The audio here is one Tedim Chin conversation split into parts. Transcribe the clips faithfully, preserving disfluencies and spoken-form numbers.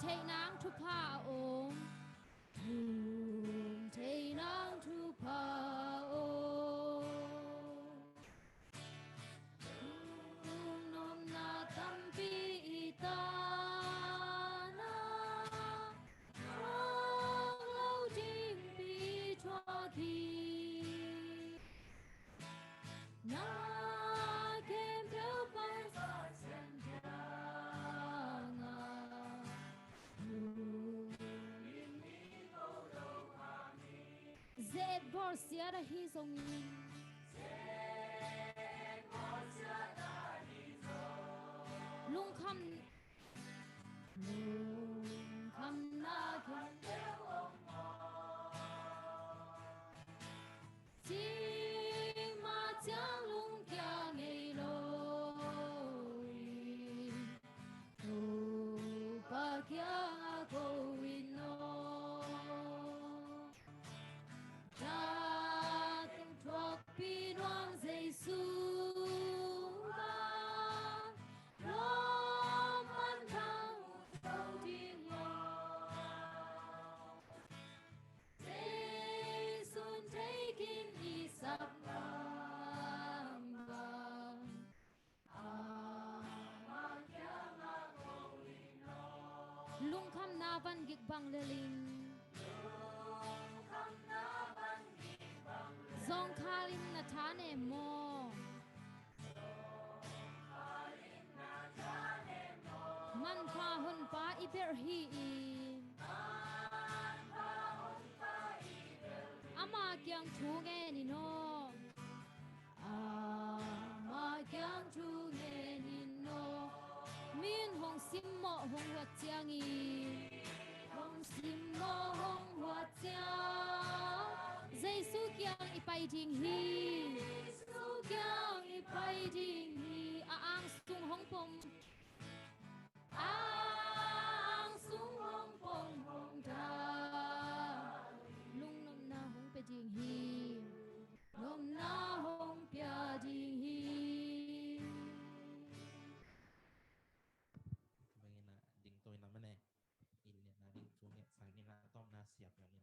Theihnang thupha a om. Thum theihnang thupha a om. Lungnuamna tampi i tanah, thuak lo dingpi thuak hi. Na khempeuh Pasian kiangah lungnuam in hi ko lo hang hi. Zet bawlsiat ahi zongin, lungkham, lungkhamna khempeuh om maw? Cih mah ciang lungkia ngei lo in, Topa kiangah ko in aw. Tate thuakpih nuam Jesu bang, lawm manthang ut zo ding hi. Jesu'n thei khin i sap nang bang, Amah kiangah ko in aw. Lungkhamna van gik bang lel in, zawngkhal in na tha nem maw? Manpha Honpa i belh hi in, Ama kiang thu ngen in aw. Ama kiang thu ngen in aw. Mi in hong simmawh hong huat ciangin, hong simmawh hong huat ciang, Jesu kiang i pai ding hi. Jesu kiang i pai ding hi. A ang sung hong pom, a ang sung hong pom hong ta, lungnuamna hong pia ding hi. Nuamna hong pia ding hi. Bangin ah ding to in a mane. In ne na ding tu nge sang in a tom na siap na in.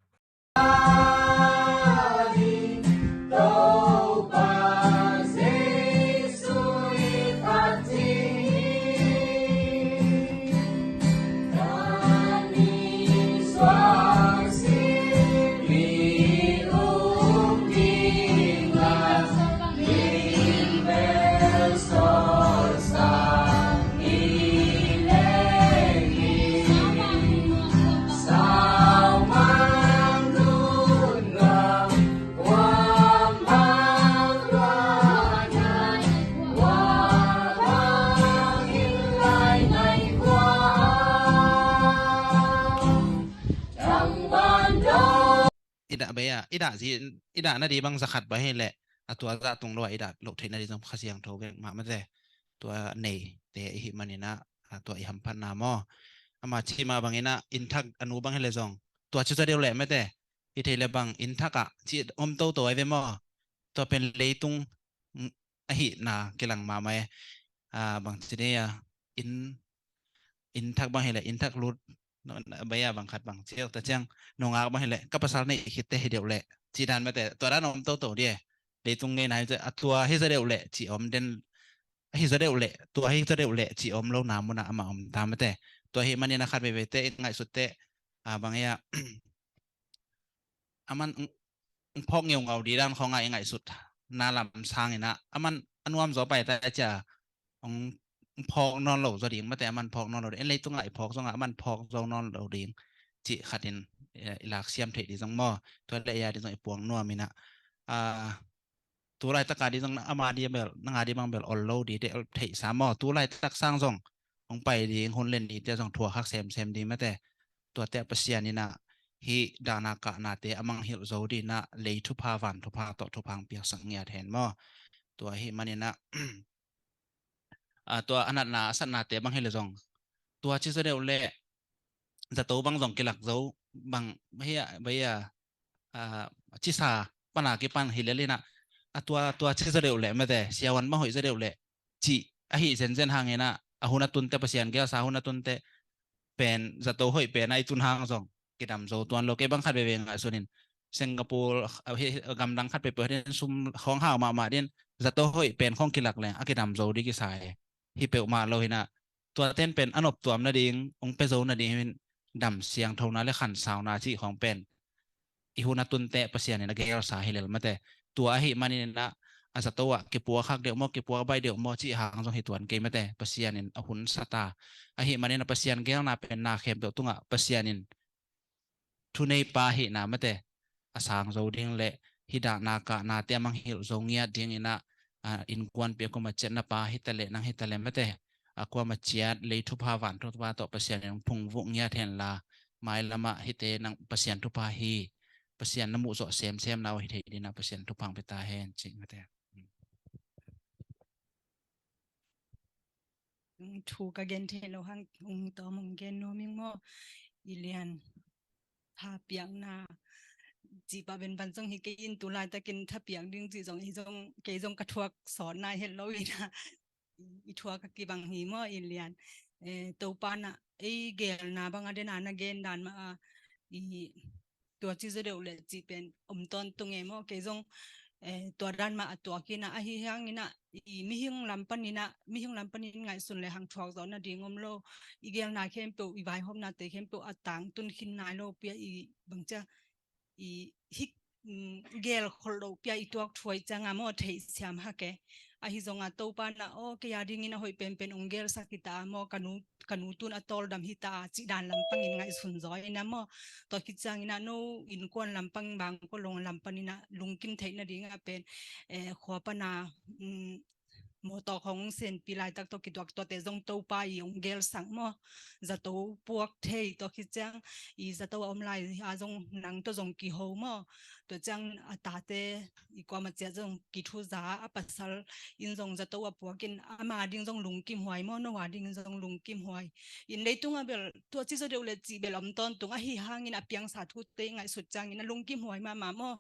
I dah bei a, i dah zi, i dah na di bang zakhat ba hi leh, a tua zah tung lo a i dah loh theih na di zong Kha Siangtho vek mah mate. Tua nei te i hih manin ah, a tua i hamphatna maw. Ama ci mah bangin ah, inn thak a nu bang hi leh zong tua ci za deuh leh mate. I thei leh bang inn thak ah ci om toto ai ve maw. Tua pen leitung, mm, ahihna kilang mahmah e. A, bang ci ni a, inn, inn thak bang hi leh, inn thak lut, no, na, bai a bang khat bang ci ta ciang, nungak bang hi leh, ka pasal nei khit te hi deuh leh, ci dan mate, tua dan om toto di e. Leitung ngeina hi, a tua hi za deuh leh, ci om den, hi za deuh leh, tua hi za deuh leh, ci om lo na mun ah amah om ta mate. Tua hi manin a khat veve te, i ngaihsut te, a, bang hi a, aman ng, ng phawk ngeungau di dan khawng a i ngaihsut na lam sangin ah, aman a nuam zaw pai ta cia, ng, ng phawk nawn lo zaw ding mate, aman phawk nawn lo ding. En leitung ah i phawk zong ah, aman phawk zo nawn lo ding. Cih khat in, eh, i lak siam theih di zong maw. Tua leh ia di zong i puang nuam in ah. Ah, tu laitak a di zong ama di bel, nang a di bang bel ol lo di te ol theih sa maw. Tu laitak sang zong hong pai ding hun len ni te zong thuak hak semsem di mate. Tuate Pasian in ah hih dahna kahnate a mangngilh zo di in ah lei thupha van thupha tawh thupha hong piaksak ngiat hen maw. Tua hi manin ah, a, tua a natna a satnate bang hi leh zong tua ci za deuh leh zato bang zong kilak zo bang hi a, bai a, a, cisa pana kipan hi lel in ah, a tua, tua ci za deuh leh mate, siavuan bang hoih za deuh leh cih ahi zenzen hangin ah, a hun a tunte Pasian gelsa hun a tunte pen, zato hoih pen a i tun hang zong kidam zo tuan lo. Kei bang khat veve ngaihsun in, Singapore, ah, hi, gamdang khat peuhpeuh in sum khawng hau mahmah din, zato hoih pen khawng kilak leng a kidam zo ding kisa hi. Hi peuhmah lo hi na, tuaten pen a noptuam nading, hong pia zo nading hi in, dam siangthona le khansauna cih khawng pen i hun a tunte Pasian in a gelsa hi lel mate. Tua ahih manin a, a zato ah kipuak khak deuh maw, kipuak baih deuh maw cih hang zong hi tuan kei mate. Pasian in a hun sa ta. Ahih manin a Pasian gelna pen na khempeuh tungah Pasian in thuneipa hihna mate a sang zo ding le hih dahna kahnate a mangngilh zo ngiat dingin a, a, innkuanpih a kuamah ciatna pa hi ta leh nang hi ta leh mate, a kuamah ciat lei thupha van thupha tawh Pasian in hong phungvuh ngiat henla, mailamah hihte nang Pasian thupha hi, Pasian na muh zawh semsem na uh hi thei dingin a Pasian thupha hong pia ta hen cih mate. Thu ka gen thei lo hang, hong tawm hong gen nuam ing maw? I Lian, thapiakna cih pah pen pan zong hi kei in, tu laitakin thapiak ding cih zong, ei zong, kei zong ka thuak sawt nai het lo in a, i thuak a kibang hi maw, i Lian. Eh, Topa na, ei gelna bang a den a na gen dan mah a, i tua ci zaw deuh le cih pen om tawntung e maw, kei zong, eh, tua dan mah a tuak in a, ahi hangin a, i mihing lam panin a, mihing lam panin ngaihsun le hang thuak zawh nading om lo. I gelna khempeuh, i vaihawmnate khempeuh a tangtun khin nai lo pia, i bangcia, i hik, mm, gel kholh loh pia i tuak thuai cianga maw theihsiam hak e. Ahi zonga Topa na, aw, kei a dingin a hoih penpen hong gelsak hi ta a maw, ka nu, ka nu tun a tawldam hi ta a, cih dan lampangin ngaihsun zaw in a maw. Tua khit ciangin a no innkuan lampang bang ko long lam panin a lungkim theih nading a pen, eh, khua pana, mm, mawtaw khawng senpi laitak tawh kituak tuate zong Topa i hong gelsak maw. Zato puak thei tua khit ciang i zato a om lai a zong nang tawh zong kiho maw. Tua ciang a tate i kuamah ciat zong kithuza a, pasal in zong zato a puak in ama ding zong lungkim huai maw, no a ding zong lungkim huai. In leitung a bel tua ci zaw deuh le cih bel om tawntung, ahi hangin a piangsa thute i ngaihsut ciangin a lungkim huai mahmah maw.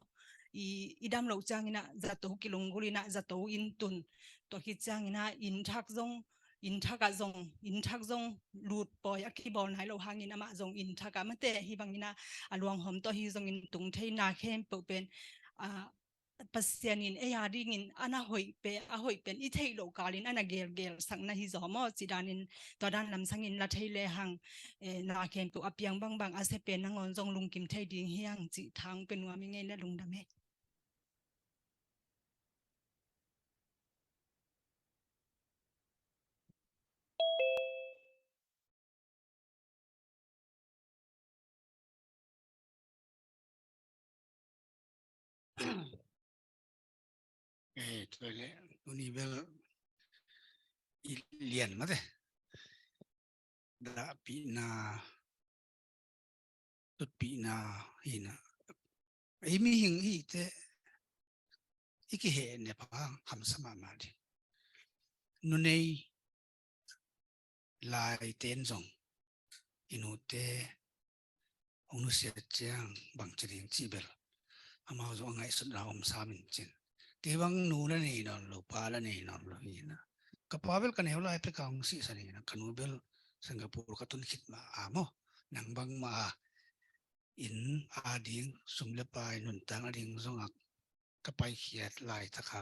I, i dam loh ciangin a zato kilunggulh in a zato in tun. Tua khit ciangin a inn thak zong, inn thak ah zong, inn thak zong lut pawi a kibawl nai loh hangin amah zong inn thak ah mate hi bangin a, a luanghawm tawh hi zongin tung theina khempeuh pen, a, Pasian in ei a dingin a na hoih pen, a hoih pen i theih loh kalin a na gelgel sakna hi zaw maw, cih danin tua dan lamsangin la thei le hang, eh, na khempeuh a piang bangbang a sia pen nangawn zong lungkim thei ding hi hang cih thang pe nuam i ngei na lungdam e. Eh, tua le, tuni bel i Lian mate. Dahpihna, tutpihna hi na. Ei mihing hi te, i kiheh nep a hamsa mahmah ding. Nunei laiten zong i nute hong nusiat ciang bang ci ding cih bel amau zong a ngaihsutna om sam in cin. Kei bang nu la nei nawn lo, pa la nei nawn lo hi na. Ka pa bel ka neu lai pek a hong sihsan hi na, ka nu bel Singapore ka tun khit mah a maw. Nang bangmah a inn a ding, sum le pai, nuntak a ding zong a ka paikhiat laitak a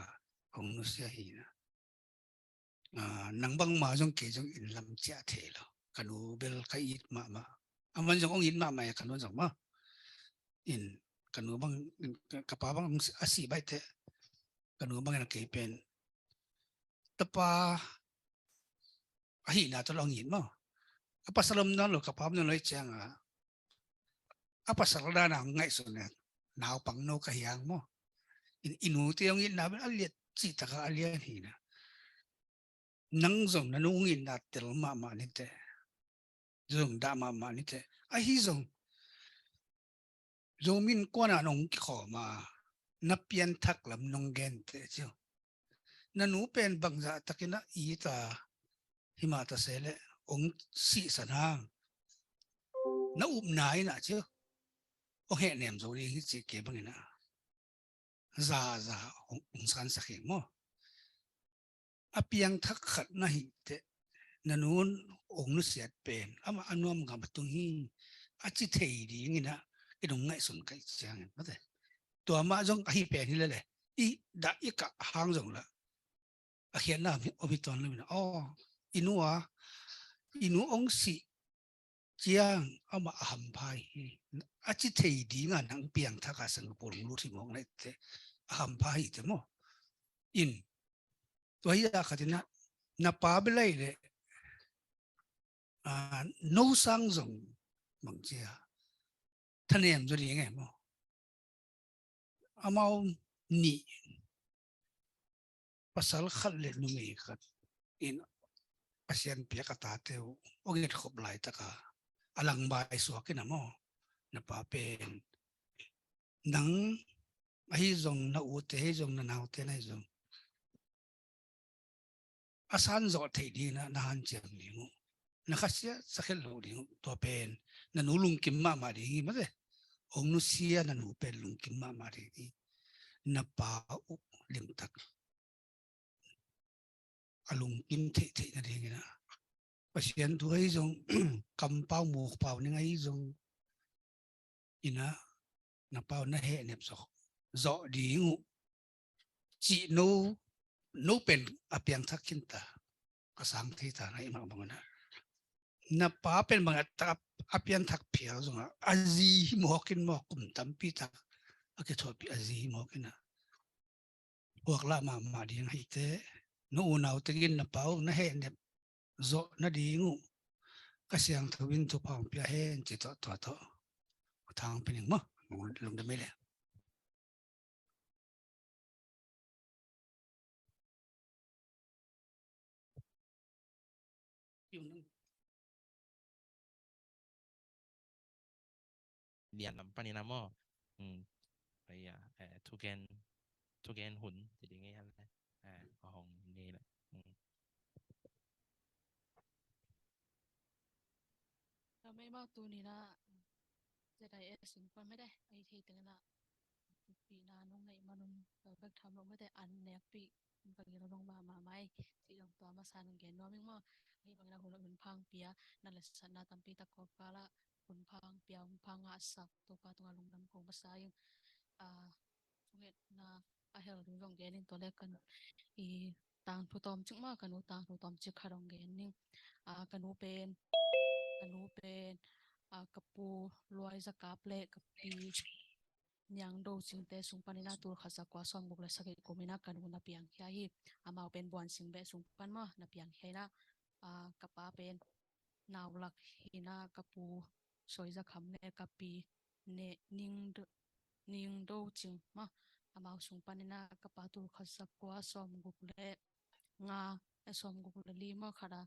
hong nusia hi na. Ah, nang bangmah zong kei zong inn lam ciah thei lo. Ka nu bel ka it mahmah. Aman zong hong it mahmah e, ka nu zong maw. In ka nu bang, ka pa bang a sih baih teh, ka nu bangin a kei pen tapa ahihna tawh lo hong it maw. A pasal om nawn lo, ka pa om nawn lo i cianga a pasal dana hong ngaihsun e, naupang no ka hi hang maw. In, i nute hong itna bel a liat cih taka a lian hi na. Nang zong na nu hong itna tel mahmah ni teh, zong dah mahmah ni teh. Ahi zong Zomi Innkuan a nong kikhawm a, na pianthak lam nong gen teh ciu. Na nu pen bangzah takin a it a, hi mah ta se leh hong sihsan hang, na upna in a ciu hong hehnem zo ding hi ci, kei bangin a zaza hong, hong sansak hi maw. A piangthak khat na hih teh, na nu ong nusiat pen amah a nuam gam a tung hi, a ci thei dingin ah i nung ngaihsun kaih ciangin mate. Tua mah zong ahi pen hi lele, i dah i kah hang zong la a khiatna om hi, om hi tuan lo in ah, aw, i nu a, i nu ong sih ciang amah a hampha hi, a ci thei dinga nang piangthak a Singapore hong lut hi mawk na i te, a hampha hi te maw. In tua hi a khatin ah na pa belai le, a, no sang zong bang cia thanem zaw ding e maw. Amau nih pasal khat le numei khat in Pasian piak a tate uh ong etkhop laitaka a langbai suak in ah maw, na pa pen nang ahi zong, na ute ahi zong, na naute na ahi zong a san zawh theih dingin ah na hanciam ding uh, na khasiat sakhiat loh ding uh. Tua pen na nu lungkim mahmah ding hi mate. Ong nusia na nu pen lungkim mahmah ding hi. Na pa uh limtak a lungkim theihtheih nadingin ah Pasian thu ahi zong, kampau mukpau ning ahi zong in ah na pau na hehnep zawh, zawh ding uh cih no, no pen a piangthak khinta, a sang theita na i mah bangin ah na pa pen bang a tak a piangthak phial zongah a zi hi mawk in maw, kum tampi tak a kithuahpih a zi hi mawk in ah puaklah mahmah ding ahite, na unau tengin na pau na hehnep zawh nading uh ka siangtho in thupha hong pia hen ci tawh tua tawh thang pining maw, lungdam ei le. Lian lam panin a maw. Aya, thugen, thugen hun ti ding ei han le, a hong ni le. Lamei mau tu ni na. Jedi e sing pan mede ai thei teng na. Pi na nung nei manun bek tham lo mede an nek pi. Bagi lo nong ba ma mai. Ci dong tua masa nong gen nuam ing maw. Ahi bangin a hun lo hun phang pia, na letsatna tampi tak kawp kala hun phang pia, hun phang ngahsak, Topa tungah lungdam ko masa ing. A, thungetna a hel ding zong gen in tua le kan i tangthu tawmcik maw, ka nu tangthu tawmcik khat hong gen ning. A, ka nu pen, ka nu pen, a, ka pu Luai Za Kap le ka pi Niang Do Cingte sung panin a tul khat za kua sawm guk le sagih kumin a ka nu na piangkhia hi. Amau pen Buan Sing beh sung pan maw na piangkhia in a, a, ka pa pen Naulak hi in a, ka pu Soi Za Kham le ka pi Ne Ning Do, Ning Do Cing maw, amau sung panin a ka pa tul khat za kua sawm guk le nga, eh, sawm guk le li maw khat a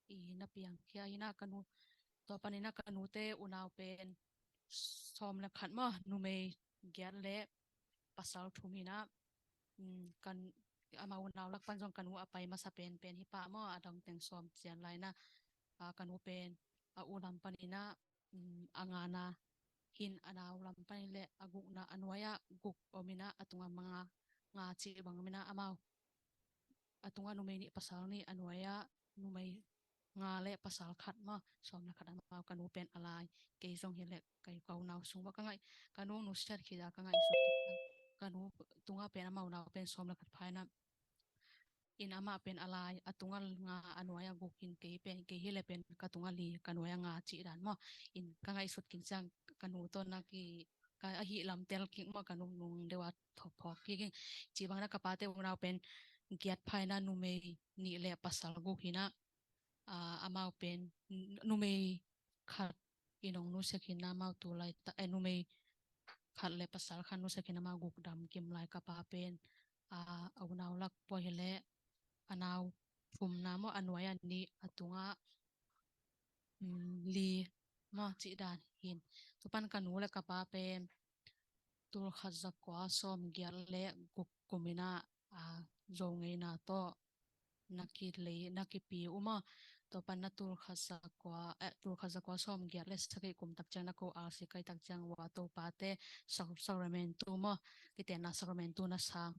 i na piangkhia hi in a ka nu, tua panin a ka nute unau pen sawm le khat maw, numei giat le pasal thum hi in a, mm, kan, amau unau lak pan zong ka nu a pai masa penpen hi pah maw, a dang teng sawm cian lai in a, a, ka nu pen a u lam panin a, mm, a ngana hi in, a nau lam panin le a gukna, a nuai ah guk om in a, a tungah manga, nga cih bang om in a, amau a tungah numei nih pasal nih, a nuai ah numei nga le pasal khat maw, sawm le khat amau, ka nu pen a lai. Kei zong hi le ka unau sung bang ka ngaih, ka nu nusiat khit a ka ngaihsut, ka nu tungah pen amau unau pen sawm le khat pha in a, in amah pen a lai, a tungah nga, a nuai ah guk hi in, kei pen, kei hi le pen ka tungah li, ka nuai ah nga cih dan maw. In ka ngaihsut kik ciang ka nu tawh na ki, ka ahi lam tel kik maw, ka nu nung deuh a thawk phawk kik ing. Ci bang na ka pate unau pen giat pha in a, numei nih le pasal guk hi in a, a, amau pen n-, numei khat in hong nusia khin in a, amau tu laitak, eh, numei khat le pasal khat nusia khin in a, amau guk dam kim lai. Ka pa pen, a, a unau lak pua hi le a nau thumna maw, a nuai ah nih, a tungah, mm, li maw cih dan hi in. Tua pan ka nu le ka pa pen tul khat za kua sawm giat le guk kumin a, a, Zo ngeina tawh na kilei, na kipi uh maw. Tua pan na tul khat za kua, eh, tul khat za kua sawm giat le sagih kum tak ciang na ko R C kai tak ciang ua Topate sa-, Sacramentu maw, kitenna Sacramentu na sang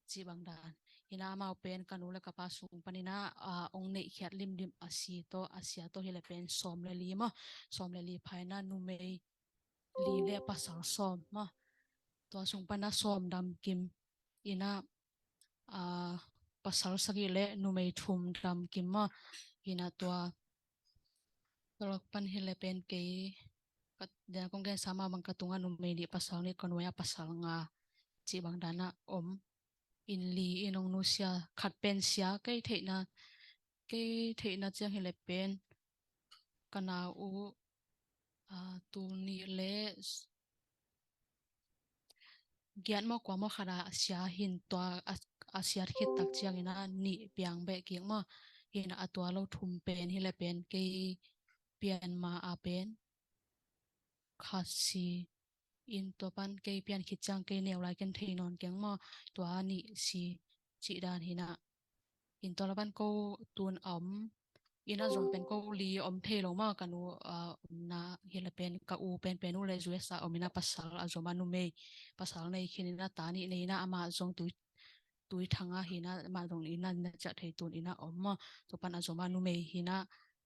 cih bang dan. Hi na amau pen ka nu le ka pa sung pan hi na, ah, ong neihkhiat limlim a si tawh, a sia tawh hi le pen sawm le li maw, sawm le li pha hi na numei li le pasal sawm maw. Tua sung pan na sawm dam kim hi na, ah, pasal sagih le numei thum dam kim maw. Hi na tua tawlak pan hi le pen kei ka, den kong gen sa ma bang ka tunga numei nih pasal nih ka nuai a pasal nga cih bang dan a om. In li in ong nusia khat pen sia kei theihna, kei theihna ciang hi le pen ka nau uh, ah, tul nih le giat maw kua maw khat a sia hin tua a, a siat khit tak ciangin a nih piang beh kik maw. Hi na a tua lo thum pen hi le pen kei pian ma a pen khat si in tua pan kei pian khit ciang kei neu lai ken thei nawn keng maw. Tua nih si cih dan hi na. In tua la pan ko tun a om in a zong pen ko li om thei lo maw. Ka nu, ah, omna hi le pen ka u pen pen u le U S a om in a pasal a zom a numei pasal nei khin in a ta nih nei in a amah zong tui, tui thang a hi na amah zong in a na ciah thei tun in a om maw. Tua pan a zom a numei hi na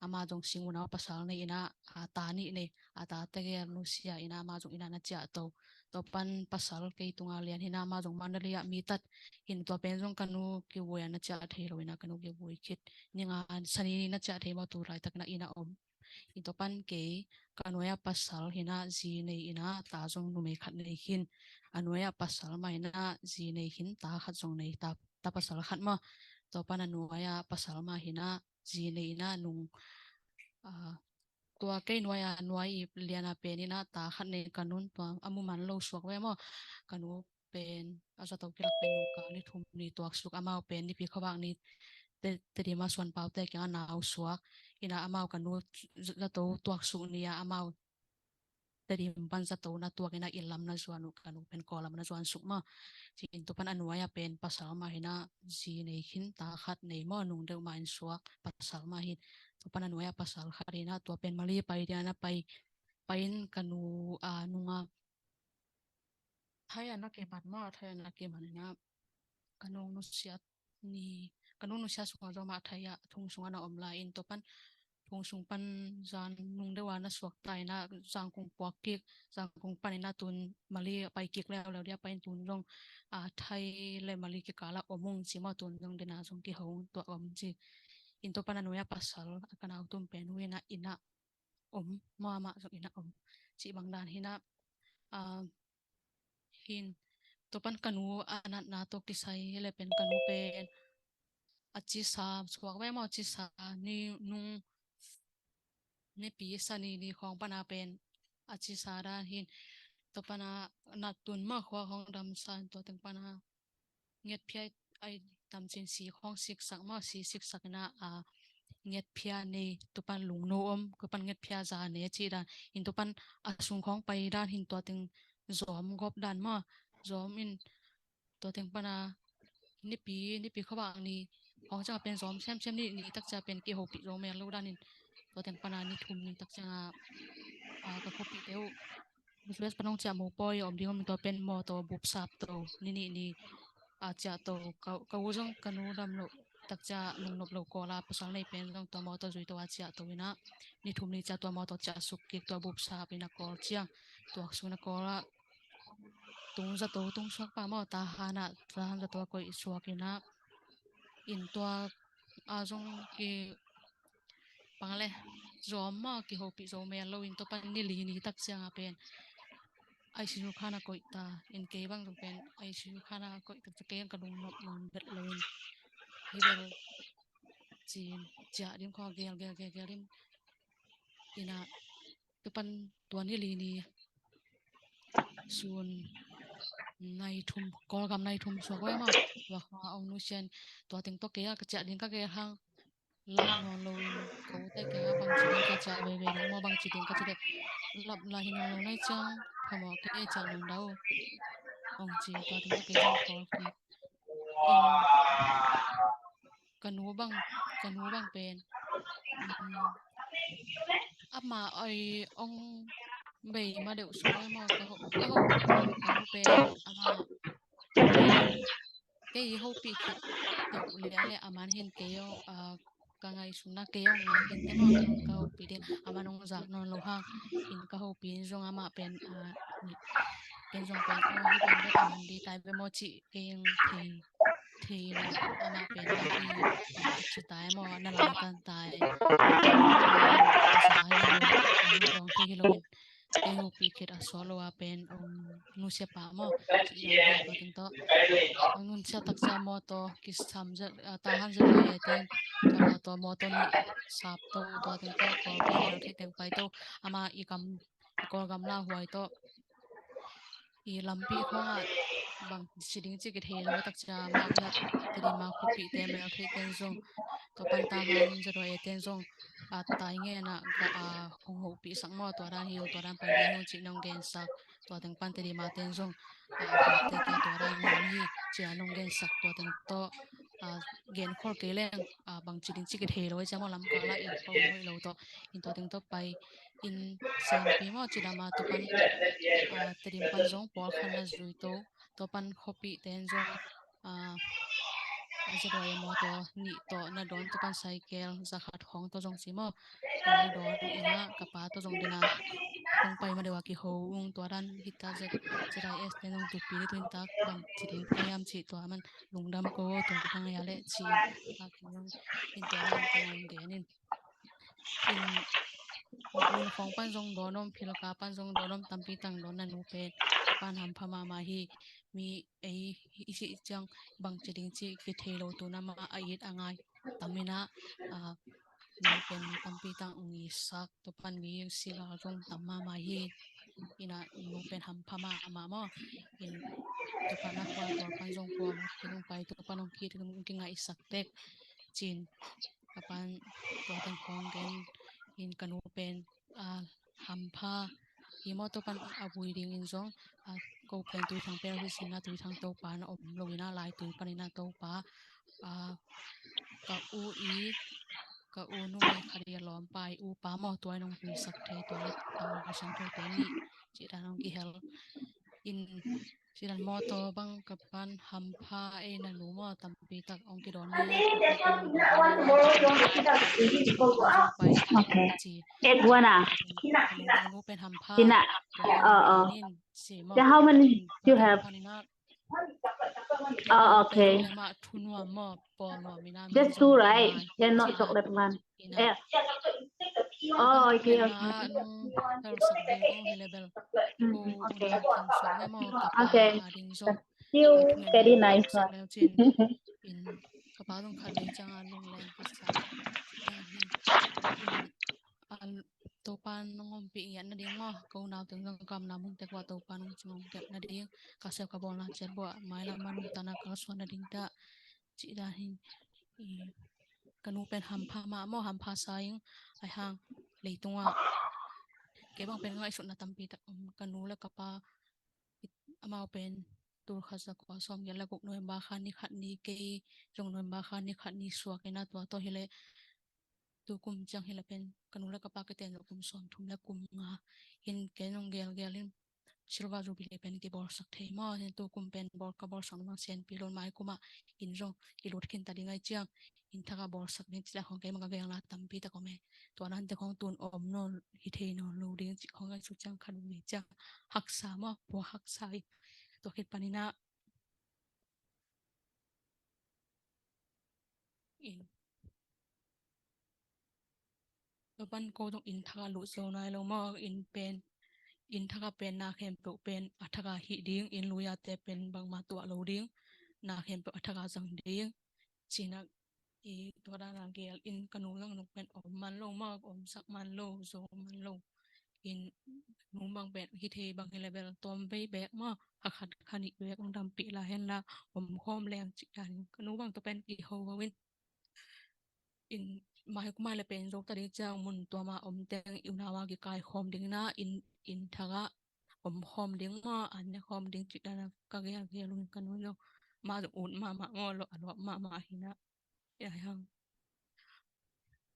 amah zong sing unau pasal nei in a, a ta nih nei, a ta tegel nusia in a amah zong in a na ciah to. Tua pan pasal kei tunga lian hi na amah zong Mandalay ah mi tat hin tua pen zong ka nu kivui a na ciah thei lo in a ka nu kivui khit. Ni nga sani ni na ciah thei maw tu laitak in a in a om. Hi tua pan kei ka nuai a pasal hi na zi nei in a ta zong numei khat nei khin. A nuai a pasal ma hi na zi nei khin ta khat zong nei ta, ta pasal khat maw. Tua pan a nuai a pasal ma hi na zi nei in a nung, ah, tua kei nuai a nuai i lian a pen in a ta khat nei ka nun tua a mu man lo suak ve maw. Ka nu pen a zato kilak pen nung ka ni thum ni tuak suk amau pen nipi khovak ni te, Tedim a Suan Pau te kiang a nau suak. Hi na amau ka nu zato tuak suk ni a amau Tedim pan zato na tuak in a inn lam na zuan uh ka nu pen Kawl lam na zuan suk maw. Ci in tua pan a nuai a pen pasal ma hi na zi nei khin ta khat nei maw nung deuh ma in suak pasal ma hi. Tua pan a nuai a pasal khat hi na tua pen Mali pai dia na pai, pai in ka nu a nung a thai a na kiman maw, thai a na kiman hi na ka nung nusia ni, ka nu nusia sungah zong mah thai ah thong sungah na om lai in tua pan thong sung pan zan nung deuh a na suak ta in a Zangkong puak kik, Zangkong pan in a tun Mali pai kik leuleu dia pai in tun zong, ah, thai le Mali kikal ah om ung ci maw tun zong dena zong kiho ung tua om ci. In tua pan a nuai a pasal a ka nau tum pen hui na in a om, mama zong in a om. Ci bang dan hi na, ah, hin tua pan ka nu a natna tawh kisai le pen ka nu pen a cisa suak ve maw cisa ni nung nipi sani ni khawng pan a pen a cisa dan hin tua pan a nat tun maw khua khawng dam sa in tua teng pan a ngetphia ai tam cin si khawng siksak maw si siksak in a, a ngetphia nei tua pan lungno om tua pan ngetphia za ne ci dan in tua pan a sung khawng pai dan hin tua teng zawm gawp dan maw zawm in tua teng pan a nipi nipi khovak ni khawng ciang a pen zawm semsem ni ni tak ciang a pen kihopih zo mel lo dan in tua teng pan a ni thum ni tak ciang a, a ka khopih te uh U S pan hong ciah mopawi a om ding om tua pen mawtaw bupsap to ni nih ni a ciah to ka u zong ka nu dam loh tak ciah nungnop lo Kawl a pasal nei pen zong tua mawtaw zui to a ciah to in a ni thum ni ciah tua mawtaw ciah suk kik tua bupsap in a Kawl ciang tuak suk in a Kawl a tung zato tung suak pa maw ta han a ta han zato a koih suak in a in tua a zong ki pang le zawm maw kihopih zo mel lo in tua pan ni li ni tak ciang a pen I C U khan a koih ta in kei bang zong pen I C U khan a koih tak ciang kei ka lungnop nawn bet lo in hi bel cin ciah ding khaw gel gel gel gel in in a tua pan tua ni li ni sun nai thum Kawlgam nai thum suak ve maw tua kha ong nusia in tua teng tua kei a ka ciah ding ka gel hang lap nawn lo in ka u te kei a bang ci ding ka ciah veve ding maw bang ci ding ka ci dek lap la hi nawn lo nai ciang phamawh kei ciah nawn dau ong ci tua teng tua kei ciang kawl kik in ka nu bang ka nu bang pen ama oi ong bei ma deuh sung oi maw ka ho ka ho ka nu pen ama kei i hopih khit deuh lian le aman hin kei zong, ah, ka ngaihsutna kei zong ngak in te maw, ken zong ka hopih ding, aman hong zak nawn lo hang in ka hopih in zong amah pen, ah, ken zong pen, oh, hih pen bek aman di tai bek maw cih kei zong thei, thei in amah pen na ki ci tai maw, na lamtan tai. Sa hi lo, hong thei hi lo in. Kei hopih khit a sawt lo a pen, um, nusia pah maw. Ci dan hi tua teng tawh. Ang nusia taksa mawtaw kisam zet, ah, Tahan zet lo e teng. Tua mawtaw, mawtaw nih sap to, tua teng tawh, Kawlpi hel thei teng pai to. Ama i kam, i Kawlgam lauhuai tawh. I lampi khawngah bang ci ding ci kithei lo taksa mah, Tedim a khuapihte mel theih ten zong, tua pan Tahan zet lo e ten zong, a, tai ngen ah, a, hong hopihsak maw, tua dan hi ung, tua dan pai ding hi ung cih nong gensak, tua teng pan Tedim a ten zong, a, tuate kia tua dan hi ung hi, ci a nong gensak, tua teng tawh, a, genkhol kei leng, a, bang ci ding ci kithei lo, ci a maw lamkal ah in khol hoih lo tawh, in tua teng tawh pai, in senpi maw, ci dan a tua pan, a, Tedim pan zong pawlkhat na zui to, tua pan khuapihte in zong, a, a zet lo e mawtaw nih tawh na dawn, tua pan cycle zakhat khawng tawh zong ci maw, na dawn in ah ka pa tawh zong den a hong pai ma deuh a kiho ung, tua dan hi ta, Z, Z I S te zong tupi ni tu in tak bang ci ding ka hiam cih tua man lungdam ko, tua ka ngai a leh ci, a, in tua dan ka ngai gen in. In, in khawng pan zong dawn om, philka pan zong dawn om, tampi tak dawn, na nu pen pan hampha mahmah hi. Mi ei i cih ciang bang ci ding ci kithei lo, tu na mah a it a ngai tam in ah, a, nu pen mi tampi tak ngisak, tua pan mi sila zong tam mahmah hi. In ah nu pen hampha mahmah maw. In tua pan a khua tua pan zong khua mah khin ung pai, tua pan ong kit ung kingaihsak tek. Cin ka pan tua teng khawng gen in ka nu pen, a, hampha hi maw, tua pan a vui ding in zong, a, ko pen Tuithang pek hi sin a, Tuithang Topa na om lo in ah, Laitui pan in ah Topa, a, ka u i, ka u numei khat i a lawmpa i upa maw, tua in hong vuisak thei, tua in a Lai Siangtho te nih ci dan hong kihel in, ci dan mawtaw bang ka pan hampha ei, na nu maw, tampi tak hong kidawn ni. Okay. Eight one ah. Ka nu pen hampha. Tina. Oh, oh. Then how many you have? Oh, okay. Just two, right? Then not chocolate one. Yeah. Oh, okay, okay. Mm, okay. Okay. Still very nice one. Topa nong ompih ngiat nading maw, ko nau teng zong kamna mun tek ua Topa nong cing ngiat nading, ka sep ka bawlna ciat buah mailam a nungta na kalsuan nading ta. Cih dan hi. Ka nu pen hampha mah maw, hampha sa ing, ai hang leitungah kei bang pen ngaihsutna tampi tak om, ka nu le ka pa, amau pen tul khat za kua sawm giat le guk November kha ni khat ni, kei zong November kha ni khat ni suak in a, tua tawh hi leh tu kum ciang hi leh pen ka nu le ka pa kiten zong kum sawm thum le kum nga hin, ken zong gelgel in Silver Jubilee pen kibawlsak thei maw? Hin tu kum pen bawl, ka bawlsak nung senpi lo, mai kum ah in zong kilut khin ta ding ai ciang, in thak a bawlsak ding cih leh khawng kei mah ka gelna tampi tak om e. Tua nante khawng tun om nawn, hi thei nawn lo ding cih khawng ngaihsut ciang khat vei ciang haksa maw, pua haksa hi. Tua khit panin ah in Tua pan ko zong inn thak ah lut zo nai lo maw, inn pen, inn thak ah pen na khempeuh pen a thak ah hih ding, inn lui a te pen bangmah tuah lo ding, na khempeuh a thak ah zang ding. Cih nak i tua dan a gel in ka nu zong nung pen om man lo maw, omsak man lo, zo man lo. In nu bang pen hi thei bang hi leh bel tawm vei bek maw, kha khat kha nih bek ong dampih lai hen la, om khawm leng cih dan in ka nu bang tua pen kiho ho in. In mai kum a leh pen zo ta ding ciang mun tuam a om teng i unau a kikai khawm ding na, in, inn thak ah om khawm ding maw, an ne khawm ding cih dan a ka gel gel un ka nu zong. Mah zong ut mahmah maw, a lawp mahmah hi na. Ai hang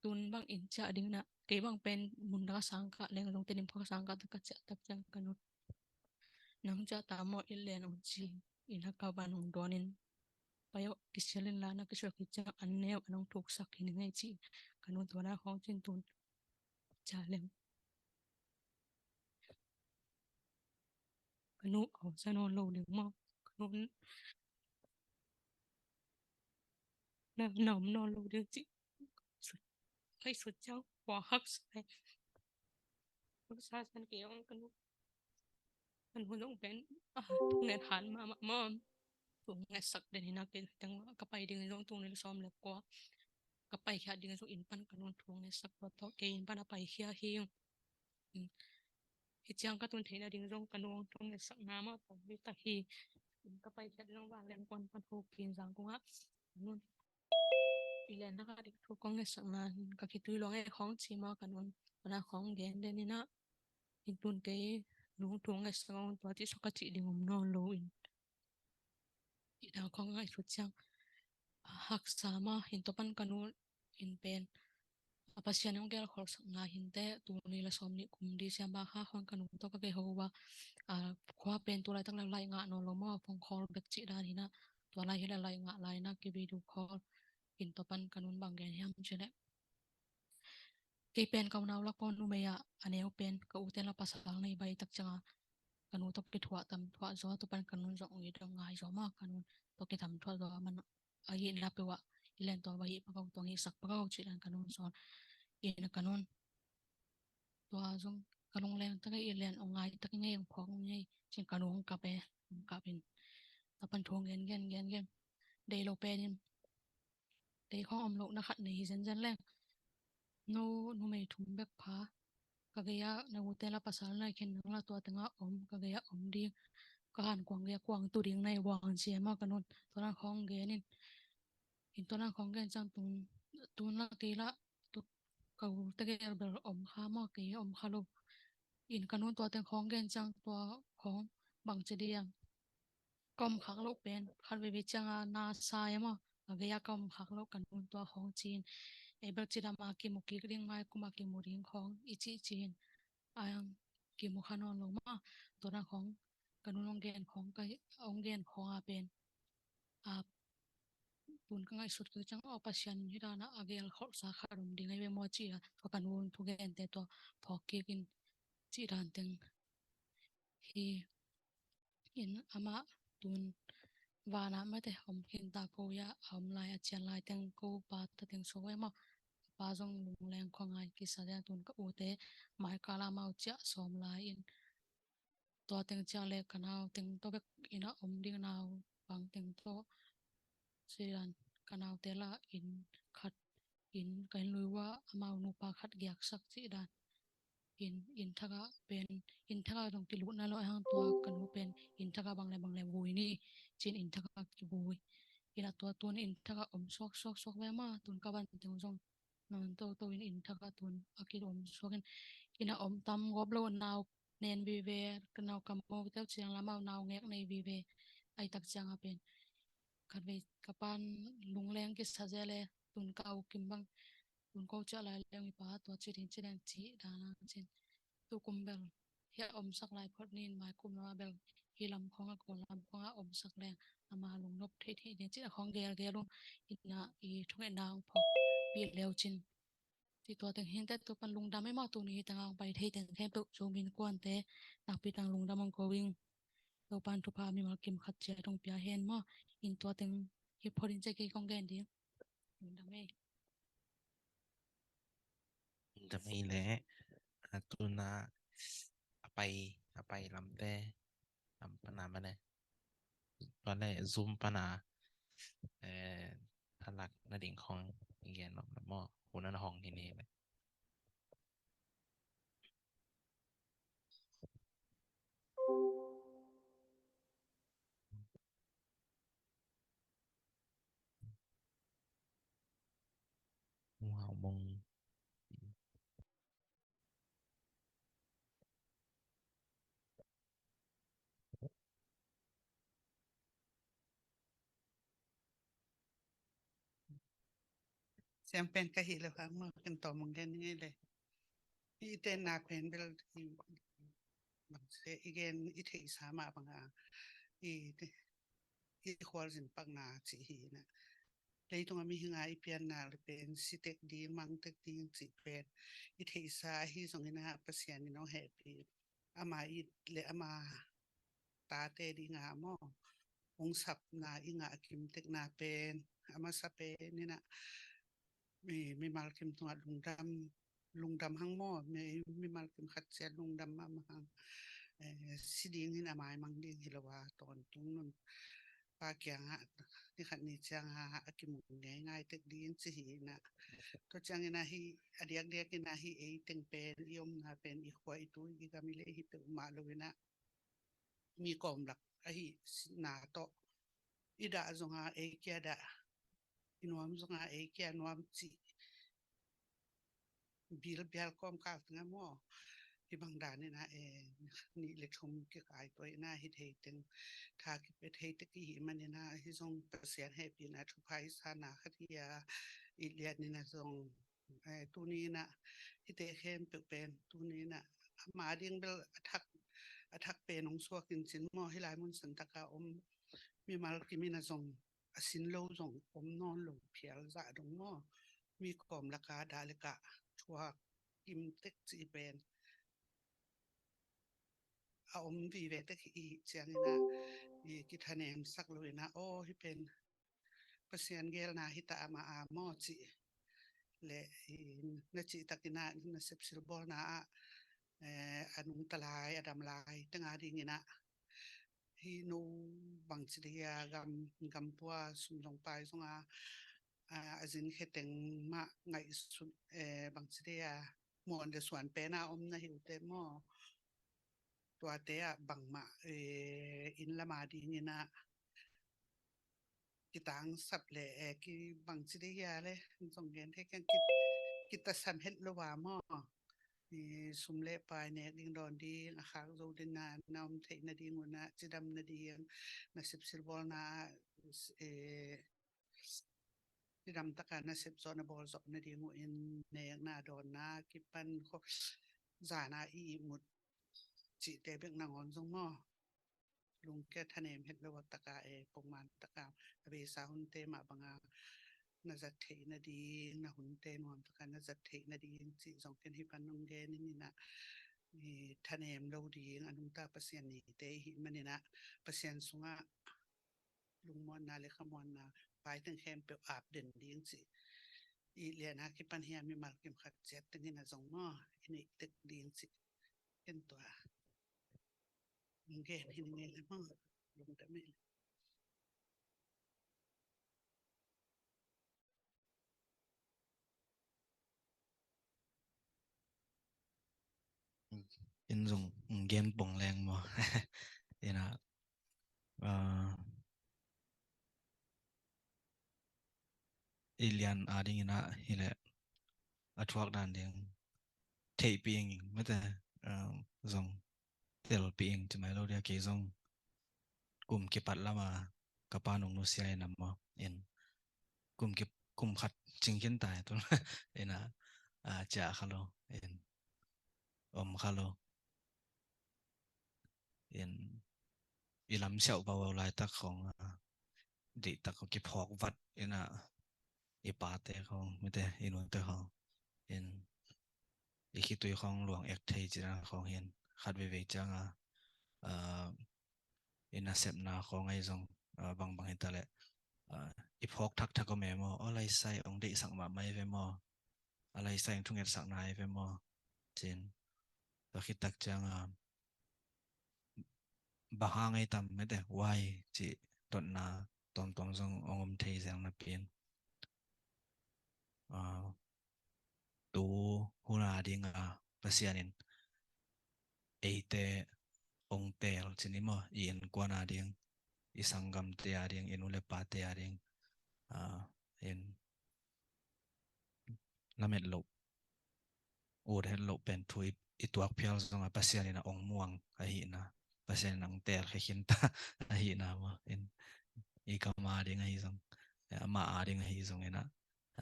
tun bang in ciah ding na, kei bang pen mun thak a sang kah leng zong, Tedim khua sang kah tak a ciah tak ciang ka nu, nang ciah ta maw, i len ong ci, inn a ka van ong dawn in. pai aw, kisial in la na kisuak hi ciang an neu an hong thuksak hi ning ei ci. Ka nu'n tua dan khawng cin tun ca leng ka nu a za nawn lo ding maw, ka nu na na om nawn lo ding ci. Ka i sut ciang kua haksa e. Haksa san kei hong ka nu, ka nu zong pen a thunget han mahmah maw. Thungetsak den hi na, kei teng ka pai ding zong tung ni sawm le kua ka paikhia ding zong inn pan ka nu'n thungetsak tua tawh kei inn pan a paikhia hi. Hi ciang ka tun theihna ding zong ka nu hong thungetsakna mah tawh hi ta hi. Ka paikhiat ding zong vanglian kuan pan ho kin zang kungah ka nu'n i len na ka dik thu kong ngetsakna ka khitui luang e khawng ci maw ka nu'n. Ka na khawng gen den in ah, in tun kei nu hong thungetsak hong tua ci sawk ka cih ding om nawn lo in. Ina kong ngaihsut ciang haksa mah hi. Tua pan ka nu in pen a Pasian hong gelkholhsakna hi inteh, tul nih le sawm nih kum December kha khawng ka nu tawh ka kihei a, khua pen tu laitak le laih ngah nawn lo maw, phone call bek cih dan hi na. Tua lai hi le laih ngah lai na, ki video call. In tua pan ka nu'n bang gen hiam cih leh, kei pen ka unau lak pawl numei ah a neu pen, ka ute la pasal nei bai tak ciang a ka nu tawh kithuah tam thuah zaw, tua pan ka nu'n zong ui dong ngai zaw maw, ka nu tawh kitam thuah zaw a man a hihna peuh ah i len tua va hih pakau, tua hihsak pakau cih dan ka nu'n sawl. Ina ka nu'n tua zong ka lungleng tak i len ong ngai tak i ngei ong phawk ngei cin ka nu hong kap e, hong kap in. Tua pan thu hong gen gen gen gen, dei lo pen in dei khawng om lohna khat nei hi zenzen leng. No numei thum bek pha ka gei ah na ute la pasal nei khin nang la tua tengah om, ka gei ah om ding, ka han kuang gei ah kuang tu ding nei buang sia maw ka nu'n tua dan khawng gen in. In tua dan khawng gen ciang tun, tun la kei la tu ka ute gei bel om kha maw, kei om kha lo. In ka nu'n tua teng khawng gen ciang tua khawng bang ci ding, ka om khak loh pen khat veivei ciang a na sa e maw, ka gei ah ka om khak loh ka nu'n tua khawng ci in. Ei bel cidam a kimu kik ding, mai kum a kimu ding khawng i cih ci in. A kimu kha nawn lo maw, tua dan khawng ka nu'n hong gen khawng, ka hong gen khawng a pen a tun ka ngaihsut kik ciang aw Pasian hi dan a a gelkholhsa khat om ding ahi ve maw ci a, tua ka nu'n thugente tua phawk kik in cih dan teng hi. In amah tun van ah mate om khin ta, ko ia a om lai a cian lai teng ko pa ta teng so e maw. Pa zong lungleng khua ngai kisa dia, tun ka ute mai kal ah amau ciah sawm lai in tua teng ciah le ka nau teng tawh bek in a om ding, nau bang teng tawh ci dan ka naute la inn khat, inn ka inn lui ua amau nupa khat giaksak cih dan. Inn, inn thak ah pen, inn thak ah zong kilut nai lo a hang tua ka nu pen inn thak ah bang le bang le vui ni cin inn thak ah kivui. Ina tua tun inn thak ah om suak suak suak ve maw, tun ka van teng zong nawn toto in inn thak ah tun a ki om suak in. Ina om tam gawp lo, nau nen vive, ka nau kam mo teu ciang lamau nau ngek nei vive. Ai tak ciang a pen khat vei ka pa'n lungleng kisa zel e, tun ka u kim bang tun ko ciah lai leng i pa tua ci ding ci ding ci dan a cin. Tu kum bel hia omsak lai phot ni, mai kum lo a bel hi lam khawng a, ko lam khawng a omsak leng ama lungnop thei thei ding ci a khawng gel gel ung. Ina i thungetna hong phawk pi leu cin. Ci tua teng hi inteh, tu pan lungdam e maw, tuni hi teng a hong pai thei teng khempeuh Zoom in kuante nakpi tang lungdam hong ko ing. Topa'n thupha mimal kim khat ciat hong pia hen maw. In tua teng hi phot in ci kei kong gen ding. Lungdam e. Lungdam e le, a tuna a pai, a pai lamte lam pana mane. Tua le Zoom pana, eh, a lak na ding khawng i gen nop na maw, hun na hong hi ni le. Wow, mong. Siang pen ka hih leh hang maw, ken tawm hong gen ing ei le. I tenna pen bel i bang se i gen i theihsa mah bang a, i te, i khualzin pakna cih hi inah. Leitung a mihing a i pianna le pen si tek ding, mang tek ding cih pen i theihsa ahi zongin ah Pasian in hong hehpih, ama it le ama tate ding a maw, hong sapna i ngah kim tekna pen a masa pen inah mi, mimal kim tungah lungdam, lungdam hang maw, mi, mimal kim khat ciat lungdam mahmah hang. Eh, si ding in a maimang ding hi lo a, tawntung nun pa kiangah ni khat ni ciangah a kimu ngeingai tek ding ci hi inah. Tua ciangin ah hi, a diakdiak in ah hi ei teng pen, i omna pen, i khua, i tui, i gam, i lei hi peuhmah lo inah mi kawmlak ahi sitna tawh i dah zong a ei kia dah, i nuam zong a ei kia nuam cih bilbial kawmkal tengah maw, hih bang dan inah, eh, nih le thum kikai tua inah hi thei teng, tha kipia thei tek i hih man inah, hi zong Pasian hehpihna thupha i sana khat hi a, i lian inah zong, eh, tuni inah hihte khempeuh pen tuni inah ama ding bel a thak, a thak pen hong suak in cin maw, hih lai mun santaka om mimal kim inah zong a sin lo zong om nawn lo phial zah dong maw, mi kawmlaka dah le kah thuak kim tek cih pen a om vive tek hi ciang inah, i kithanemsak lo inah, aw, hih pen Pasian geelna hi ta a maw cih le, i, na cih tak inah nasep silbawlna ah, eh, a nungta lai, a dam lai teng a ding inah hi no bangci dei a gam, gam pua sum zong pai zong a, a, a zin khe teng mah ngaihsut, eh, bangci dei a muan le suan pen a om na hi uh teh maw. Tuate ah bangmah, eh, inn lam a ding inah kitangsap le, eh, ki bangci dei hia le, zong gen thei keng ki, kitasam het lo a maw. I sum le pai nek ding dawn ding, a khak zo ding na, na om theih nading uh inah, cidam nading, nasep silbawlna, eh, cidam taka nasep zawh, na bawl zawh nading uh in, nekna dawnna kipan kho, zana i ihmut cihte bek nangawn zong maw, lungkia thanem het lo a taka, eh, pongman taka a beisa hunte mah banga na zat theih nading, na hunte nuam taka na zat theih nading cih zong ken hih pan hong gen in inah, i thanem lo ding, a nungta Pasian nite i hih man inah Pasian sungah lungmuanna le khamuanna pai teng khempeuh ap den ding cih i lian a kipan hi a, mimal kim khat ciat teng inah zong maw, i neih tek ding cih ken tua hong gen hi ning ei le maw. Lungdam ei le. In zong gen pong leng maw. Inah, ah, i lian a ding inah hi leh a thuak dan ding theihpih ing, mete, ah, zong telpih ing ci mai lo dia, kei zong kum kipat lama ka pa nung nusia in a maw, in kum ki, kum khat cing khin tai tu inah, ah, ciah kha lo, in om kha lo, in i lam siauh bau laitak khong, ah, deihtak khong kiphawk vat inah, i pate khong, mite, i nute khong, in i khitui khong luang ek thei cih dan khong hi in, khat veivei cianga, ah, i nasepna khong ahi zong, ah, bangbang hi ta leh, ah, i phawk thakthak om e maw, a laisai ong deihsak mahmah hi ve maw, a laisai ong thungetsakna hi ve maw, cin. Tua khit tak cianga, bang hang ei tam mete, why cih totna tawmtawm zong ong om thei zel napi in, ah, tu hun a dinga Pasian in eite ong teel cin i maw, i innkuan a ding, i sanggamte a ding, i nu le pate a ding, ah, in lamet loh, ut het loh pen thu i, i tuak phial zonga Pasian in a ong muang ahihna, Pasian in a ong teel khe khin ta ahihna maw, in i gam a ding ahi zong, ama a ding ahi zong inah,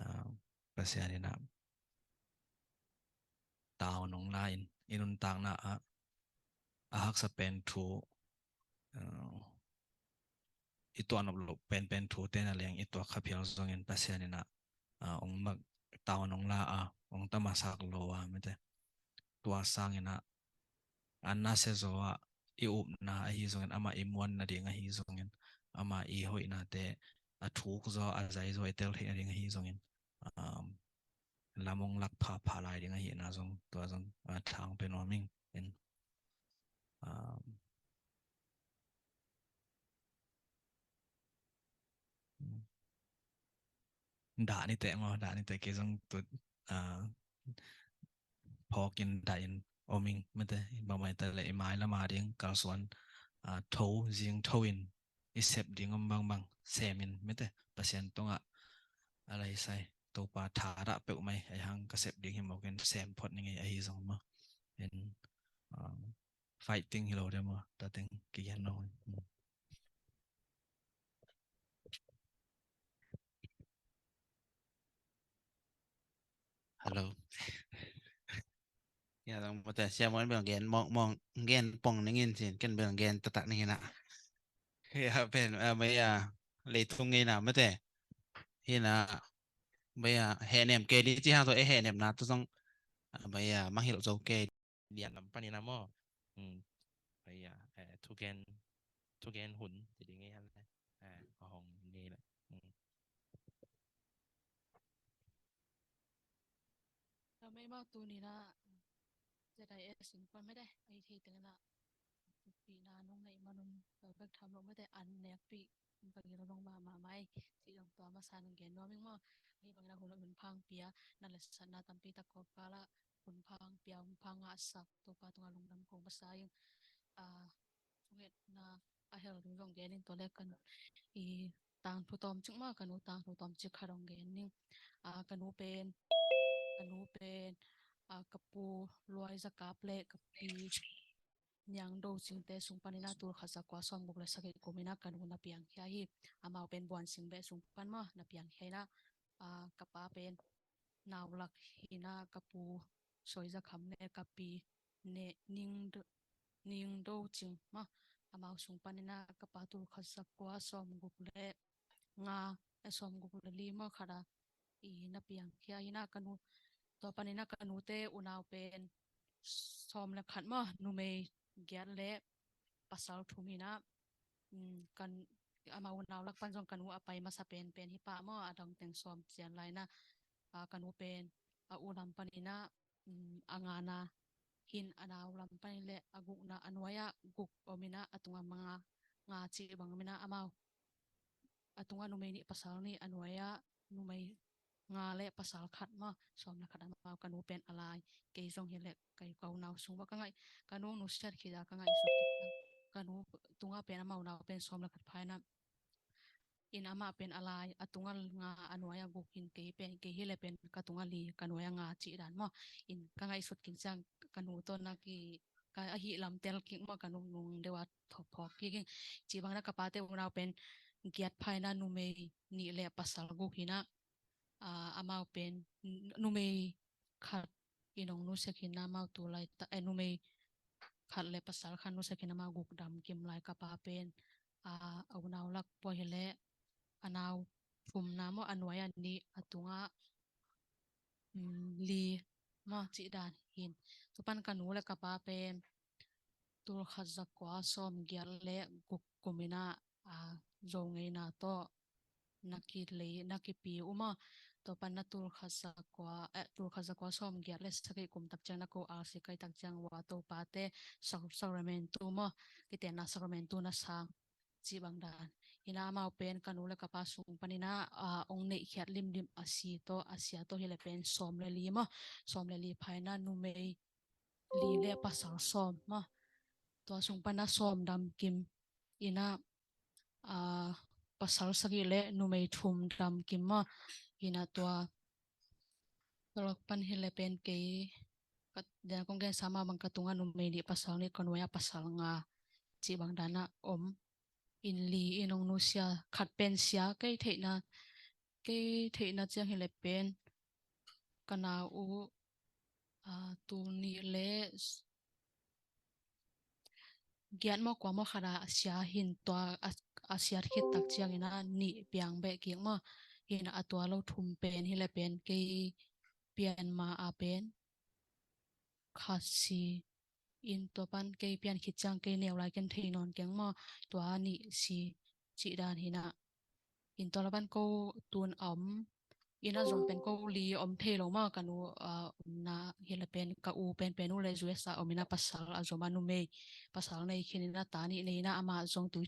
ah, Pasian inah tau nong la in, i nuntakna ah a haksa pen thu, ah, i tuah nop loh penpen thute na leng i tuak kha phial zongin Pasian in ah, ah, hong mak tawn hong la a, hong ta masak lo a, mite. Tua sangin ah, a nasia zaw ah i upna ahi zongin, amah i muan nading ahi zongin, amah i hoihnate a thuk zaw, a zai zaw i tel theih nading ahi zongin, um, lam hong lak phapha lai ding ahihna zong, tua zong, ah, thang pe nuam ing. In, um, dah ni teh maw, dah ni teh, kei zong tu, ah, phawk in dah in om ing, mite, bangmah ta leh i mailam a ding kalsuan, ah, tho, zing tho in i sep ding om bangbang sem in, mite, Pasian tungah a lai sai, Topa thadah peuhmah ei hang ka sep ding hi mawk in sem phot ning ei ahi zong maw. In, ah, fighting hi lo de maw, ta teng kigen lo. Hello. Ya, dong mate, sia mo en bel gen mong mong, gen pong ning in sin, ken bel gen tatak ning in ah. Ya, pen, ah, maya, leitung ngeina mate. Hina, maya, henem ke di ci hang to, eh, henem na to zong, ah, maya, mahil zo ke. Lian lam panin a maw. Hmm. Aya, eh, thugen, thugen hun, ti ding ei han le. Eh, a hong ni le. Hmm. Ka mei mau tu ni na, Jedi e sing pan mede, ai thei teng na, pi na nong nei manun, ka bek tham lo mede, an nek pi, ka gil nong ma ma mai, si dong tua ma san gen nuam ing maw, ai bang na hun hun phang pia, na le sa na tampi tak ko ka la, hun phang pia, hun phang ngahsak, Topa tunga lungdam kong masa ing. Ah, sungit na a hel ding zong gen in tua le kan i tangthu tawmcik maw, ka nu tangthu tawmcik khat hong gen ning. Ah, ka nu pen, ka nu pen, ah, ka pu Luai Za Kap le ka pi Niang Do Cing te sung panin a tul khat za kua sawm guk le sagih kum in a ka nu na piang khia hi. Amau pen Buan Sing beh sung pan maw na piang khia in a, ah, ka pa pen Nau Lak hi in a, ka pu Soi Za Kham le ka pi Ne, Ning Do, Ning Do Cing maw, amau sung panin a ka pa tul khat za kua sawm guk le nga, eh, sawm guk le li maw khat a i na piang khia hi in a ka nu, tua panin a ka nu te unau pen sawm le khat maw, numei giat le pasal thum hi in a, um, kan, amau unau lak pan zong ka nu a pai masa pen pen hi pah maw, a dang teng sawm cian lai in a, ah, ka nu pen a u lam panin a, um, a ngana hi in, a nau lam panin le a gukna, a nuai ah guk om in a, a tungah manga, nga cih bang om in a, amau a tungah numei nih pasal nih, a nuai ah numei nga le pasal khat maw, sawm le khat amau, ka nu pen a lai, kei zong hi le kei ka unau sung bang ka ngaih, ka nu nusiat khit a ka ngaihsut khit a, ka nu tungah pen amau unau pen sawm le khat pha in a, in amah pen a lai, a tungah nga, a nuai ah guk hi in, kei pen, kei hi le pen ka tungah li, ka nuai ah nga cih dan maw. In ka ngaihsut kik ciang ka nu tawh na ki, ka ahi lam tel kik maw, ka nu nung deuh a thawk phawk kik ing. Cih bang na ka pa te unau pen giat pha in a numei nih le pasal guk hi in a, ah, amau pen n-, numei khat in hong nusia khin in a amau tu laitak, eh, numei khat le pasal khat nusia khin in a amau guk dam kim lai, ka pa pen, ah, a unau lak pua hi le a nau thumna maw, a nuai ah nih, a tungah, um, li maw cih dan hi in. Tua pan ka nu le ka pa pen tul khat za kua sawm giat le guk kum in a, ah, Zo ngeina tawh na kilei, na kipi uh maw. Tua pan na tul khat za kua, eh, tul khat za kua sawm giat le sagih kum tak ciang na ko R C kai tak ciang ua Topa te sa-, sacrament tu maw, kitenna sacrament tu na sang cih bang dan. Hi in a amau pen ka nu le ka pa sung panin a, ah, hong neihkhiat limlim a si tawh, a sia tawh hi le pen sawm le li maw. Sawm le li pha in a numei li le pasal sawm maw. Tua sung pan a sawm dam kim in a, ah, pasal sagih le numei thum dam kim maw. Hi in a tua, tua lak pan hi le pen kei, ka, den kong gen sa mah bang ka tungah numei nih pasal nih, ka nuai ah pasal nga cih bang dan a om. In li in hong nusia, khat pen sia, kei theihna, kei theihna ciang hi le pen ka nau uh, ah, tul nih le s-, giat maw kua maw khat a sia hi in tua, a, a siat khit tak ciangin ah nih piang beh kik maw. Hi-in ah a tua lo thum pen hi leh pen kei pian ma a pen khat si in, tua pan kei pian khit ciang kei neu lai ken thei nawn keng maw, tua nih si cih dan hi-in ah. In tua lo pan ko tun a om in ah zong pen ko li om thei lo maw, ka nu, ah, omna hi leh pen ka u pen pen uh leh U S a om in ah pasal a zom a numei, pasal nei khin in ah ta nih nei in ah amah zong tui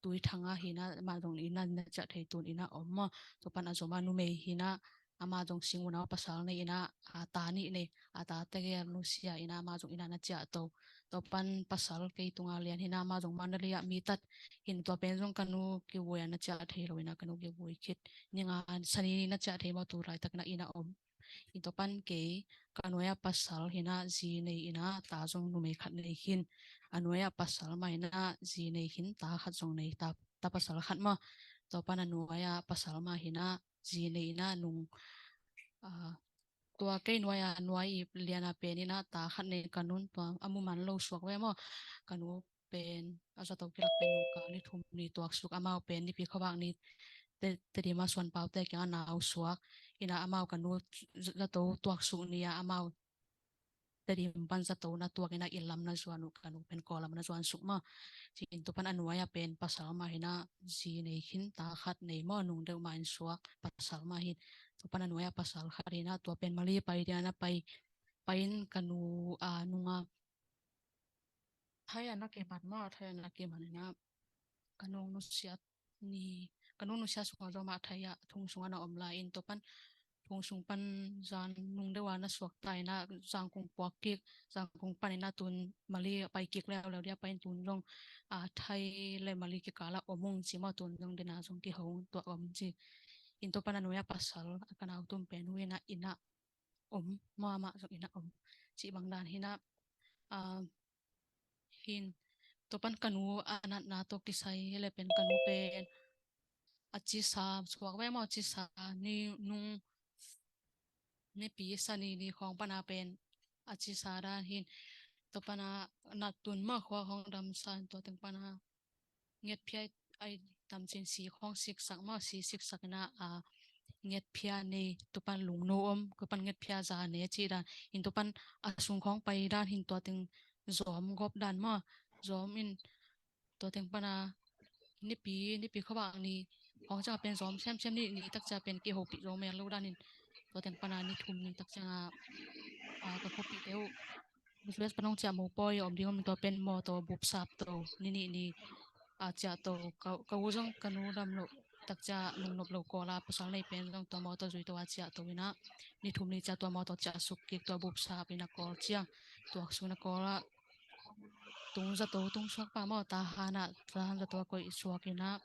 tui thang ah hi-in ah amah zong in ah na ciah thei tun in ah om maw. Tua pan a zom a numei hi-in ah amah zong sing unau pasal nei in ah, a ta nih nei, a ta tegel nusia in ah amah zong in ah na ciah to. Tua pan pasal kei tungah lian hi-in ah amah zong Mandalay ah mi tat hi-in, tua pen zong ka nu kivui ah na ciah thei lo in ah ka nu kivui khit. Ni nga, Sani ni na ciah thei maw, tu laitak in ah in ah om. In tua pan kei ka nuai ah pasal hi-in ah zi nei in ah ta zong numei khat nei khin. A nuai ah pasal mah hi-in ah zi nei khin, ta khat zong nei, ta, ta pasal khat maw. Tua pan a nuai ah pasal mah hi-in ah zi nei in ah nung, ah, tua kei nuai ah nuai i lian ah pen in ah ta khat nei ka nu'n tua a mu man lo suak ve maw. Ka nu pen a zato kilak pen nung kal ni thum ni tuak suk, amau pen Nipi khuavak ni Te, Tedim a Suan Pau te kiangah nau suak in ah amau ka nu zato tuak suk ni ah amau Tedim pan zato na tuak in ah inn lam na zuan uh, ka nu pen Kawl lam na zuan suk maw. Ci-in tua pan a nuai ah pen pasal mah hi-in ah zi nei khin, ta khat nei maw, nung deuh mah in suak, pasal mah hi-in. Tua pan a nuai ah pasal khat hi-in ah tua pen Mali pai dia na pai, pai in ka nu, ah, nung ah thai ah na kiman maw, thai ah na kiman in ah ka nu nusia ni, ka nu nusia sungah zong amah thai ah thong sungah na om lai in, tua pan thong sung pan zan nung deuh ah na suak ta in ah Zangkong puak kik, Zangkong pan in ah tun Mali pai kik leuleu dia, pai in tun zong, ah, thai leh Mali kikal ah om ung ci maw, tun zong den ah zong kiho ung, tua om ci. In tua pan a nuai ah pasal a ka nau tum pen uh in ah in ah om maw, amah zong in ah om cih bang dan hi-in ah, ah, hi-in tua pan ka nu a natna tawh kisai hi leh pen ka nu pen a cisa suak ve maw, cisa ni nung Nipi Sani ni khawng pan a pen a cisa dan hi-in, tua pan a nat tun maw, khua khawng damsa in tua teng pan a ngetphia ai tam cin si khawng siksak maw, si siksak in ah, ah, ngetphia nei, tua pan lungno om, tua pan ngetphia za ne cih dan in, tua pan a sung khawng pai dan hi-in tua teng zawm gawp dan maw, zawm in tua teng pan a Nipi, Nipi khuavak ni khawng ciang pen zawm semsem ni, ni tak ciang pen kihopih zo mel lo dan in, tua teng pan a ni thum ni tak ciang a, ah, ka khuapihte uh U S pan hong ciah mopawi a om ding om in, tua pen mawtaw bup sap to, ni nih ni, ah, ciah to, ka, ka u zong ka nu dam loh tak ciang nungnop lo Kawl ah pasal nei pen zong tua mawtaw zui to a ciah to in ah, ni thum ni ciang tua mawtaw ciah suk kik, tua bup sap in ah Kawl ciang tuak suk in ah Kawl ah tung zato tung suak pah maw, Tahan ah, Tahan zato ah koih suak in ah,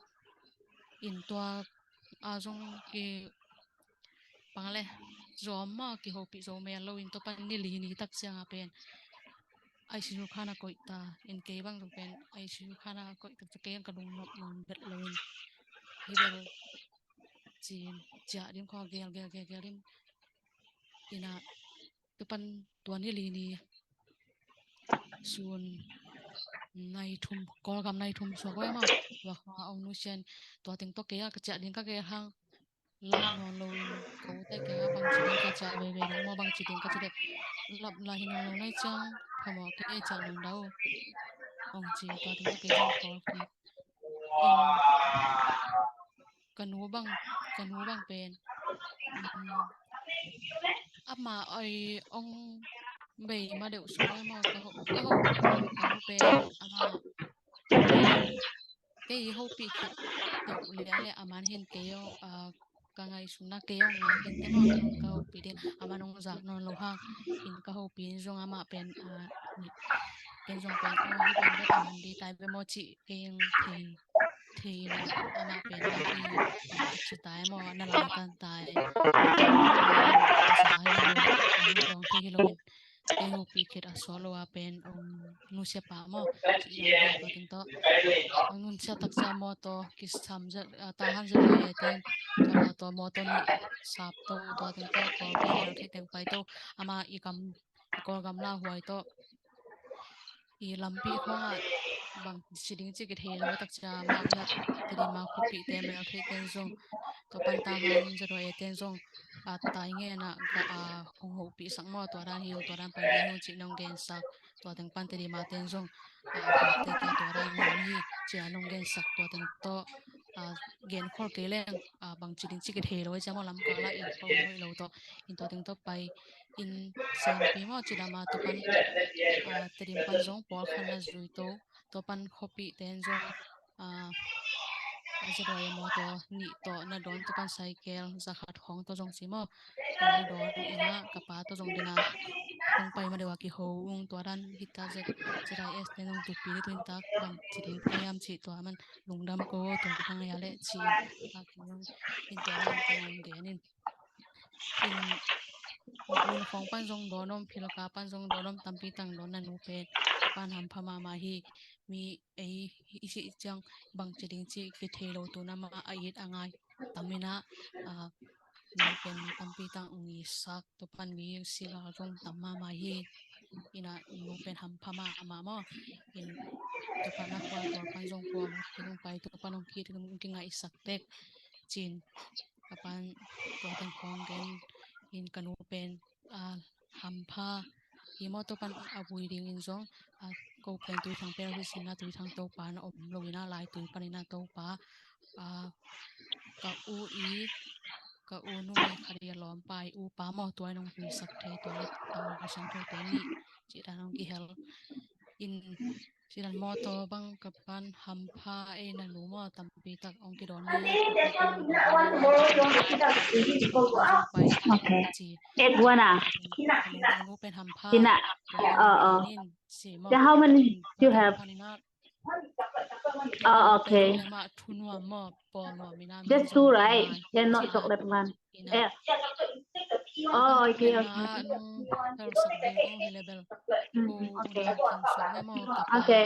in tua a zong ki pang le zawm maw, kihopih zo mel lo in, tua pan ni li ni tak ciang a pen I C U khan ah koih ta in, kei bang zong pen I C U khan ah koih tak ciang kei ka lung nop nawn bet lo in, hi bel ci-in ciah ding khawng gel gel gel gel in, in ah tua pan tua ni li ni sun nai thum, Kawlgam nai thum suak ve maw, tua khawng a ong nusia in, tua teng tawh kei ah ka ciah ding ka gel hang, lap nawn lo in, ka ute kiangah bangci ding ka ciah veve ding maw, bangci ding ka ci leh, lap lah hi nawn lo nai ciang phamawh kei, ciah nawn lo, ong ci, tua teng tawh kei zong Kawl kik. Ka nu bang, ka nu bang pen, um, amah oi ong bei ma deuh sung maw, ka ho, ka ho, ka nu pen amah kei hopih khit deuh lian leh aman hin kei ong, ah, ka ngaihsutna kei ong ngak kei te maw, ka nu ka hopih ding, aman ong zak nawn lo hang in ka hopih in zong amah pen, ah, ken zong pen, oh, hi pen bek aman di tai bek maw cih kei ong thei, thei in amah pen bang hi, ci tai maw, na lam tan tai, a za hi lo, a hong dawng thei hi lo in, kei hopih khit a sawt lo a pen ong nusia pah maw, ci dawng hi tua teng tawh. Ong nusia tak ciang mawtaw kisam zet, ah, Tahan zet lo hi a ten, tua mawtaw, mawtaw nih sap to, tua teng tawh Kawl pen hel thei teng pai to, amah i gam, i Kawlgam lauhuai tawh i lampi khawngah bang ci ding ci kithei lo tak cia mah, Tedim a khuapihte, Meitei ten zong, tua pan Tahan, Za Dawi ten zong, a, tai ngen a, a, hong hopih sak maw, tua dan hi, tua dan pai ding hi, ci nong gensak, tua teng pan Tedim a ten zong, a, tua teng tua dan hi, ci a nong gensak, tua teng tawh, a, gen khol kei leng, a, bang ci ding ci kithei lo, cia maw lam kala in pau hoih lo tawh, in tua teng tawh pai, in senpi maw, ci dama tua pan, a, Tedim pan zong pawl khan na zui to, tua pan khuapih ten zong, a, a, Za Dawi a mawtaw nih tawh na dawn, tua pan cycle za khat khawng tawh zong ci maw, na dawn ina ka pa tawh zong dina hong pai ma deuh a kiho ung, tua dan hita Z, Z I S te nong tupi ni tuin tak bang ci ding ka hiam ci tua man lungdam ko, tua ka ngai a leh ci, a, in tua dan ka ngai gen in. In, mun khawng pan zong dawn om, philka pan zong dawn om, tampi tang dawn na nu pen, pan hampha mahmah hi, mi ei i sih ciang bang ci ding ci kithei lo tu na mah a it a ngai tam ina, a, mi pen mi tampi tang ong isak, tua pan mi sigal zong tam mahmah hi, ina nu pen hampha mahmah maw, in tua pan a khua tua pan zong khua mah khin ong pai, tua pan ong khit ong kingaihsak tek, cin, ka pan tua teng khawng gen in ka nu pen, a, hampha hi maw, tua pan a vui dingin zong, a, ko pen Tuithang pek hi sin a, Tuithang Topa na om lo ina, Laitui pan ina Topa, a, ka u i, ka u numei khat i a lawmpa i upa maw, tua in ong vuisak thei, tua in a Topa Siangtho te nih ci dan ong kihel in, ci dan mawtaw bang ka pan hampha ei na nu maw, tampi tak ong kidawn ni. Okay. Eight one ah. Ka nu pen hampha. Tina. Oh, oh. Ci maw. Then how many you have? Oh, okay. Just two, right? Then not chocolate one. Eh. Oh, okay, okay. Mm, okay. Okay.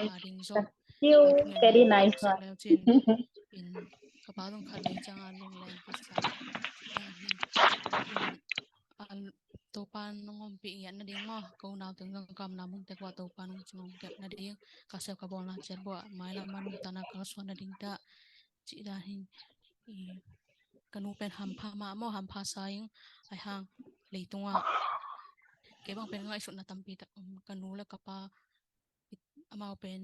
Still very nice one. Ka pa zong khat vei ciang a lunglen kisa. Topa nong ompih ngiat nading maw, ko nau teng zong ka omna mun tek ua Topa nong cing ompih ngiat nading, ka sep ka bawlna ciat buah mailam a nungtana kalsuan nading ta. Cih dan hi. Ka nu pen hampha mah maw, hampha sa ing, ai hang leitungah kei bang pen ngaihsutna tampi tak om, ka nu le ka pa, amau pen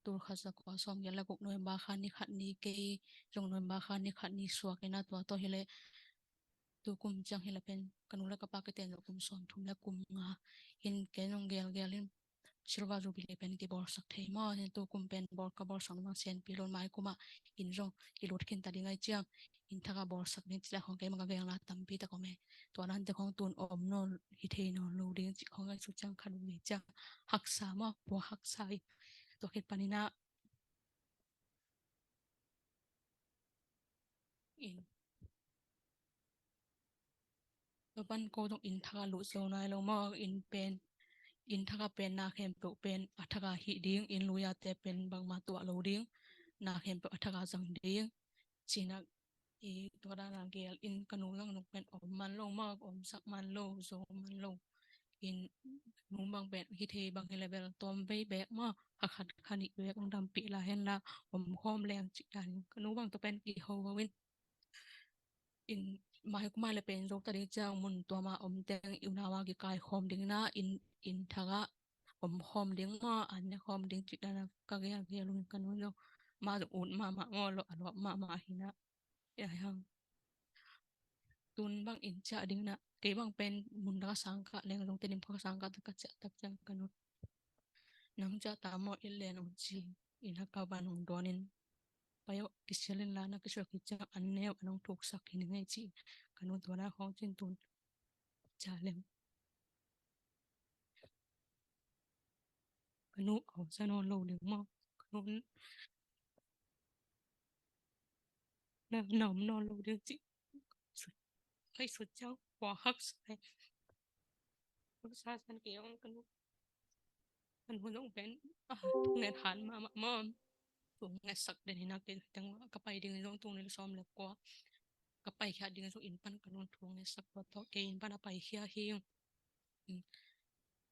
tul khat za kua sawm giat le guk November kha ni khat ni, kei zong November kha ni khat ni suak ina, tua tawh hi leh tu kum ciang hi leh pen ka nu le ka pa kiten zong kum sawm thum le kum nga in, ken zong gelgel in Silver Jubilee pen kibawlsak thei maw, in tu kum pen bawl ka bawlsak nuam, sianpi lo mai kumah in zong kilut khin ta ding ai ciang, in thak a bawlsak ding cih leh khawng kei mah ka gelna tampi tak om e. Tua dan te khawng tun om nawn hi thei nawn lo ding cih khawng ngaihsut ciang khat vei ciang haksa maw, pua haksa hi. Tua khit panin ah in, tua pan ko zong in thak a lut zo nai lo maw, in pen, in thak a pen na khempeuh pen a thak a hih ding, in lui a te pen bangmah tuah lo ding, na khempeuh a thak a zang ding. Cih nak i tua dan a gel in ka nu zong nu pen om man lo maw, omsak man lo, zo man lo. In nu bang pen hi thei bang hi leh bel tawm vei bek maw, kha khat kha nih bek ong dampih lai hen la, om khawm leng cih dan in ka nu bang tua pen kiho ho in. In mai kumai leh pen zo ta ding ciang mun tuam a om teng i unau a kikai khawm ding na, in, in thak a om khawm ding maw, an ne khawm ding cih dan a ka gelgel uh in ka nu zong ma zong ut mahmah maw, lo a lawp mahmah hi na. Ai hang tun bang in ciah ding na, kei bang pen mun lak a sang kah leng zong Tedim khua sang kah tak ka ciah tak ciang ka nu, nang ciah ta maw, i len ong ci, in a ka van ong dawn in pai aw, kisial in la, na kisuak hi ciang an neu an ong thuksak hi ning ei ci. Ka nu tua na khawng cin tun ciah leng ka nu a om sa nawn lo ding maw, ka nu na, na om nawn lo ding cih. Kai sut ciang kua haksa, haksa san kei ong ka nu, ka nu zong pen, ah, thunget han mahmah maw. Thungetsak den hi na, kei teng ka pai ding zong tul nih le sawm le kua ka paikhia ding zong in pan ka nu thungetsak tua tawh kei in pan a paikhia hi.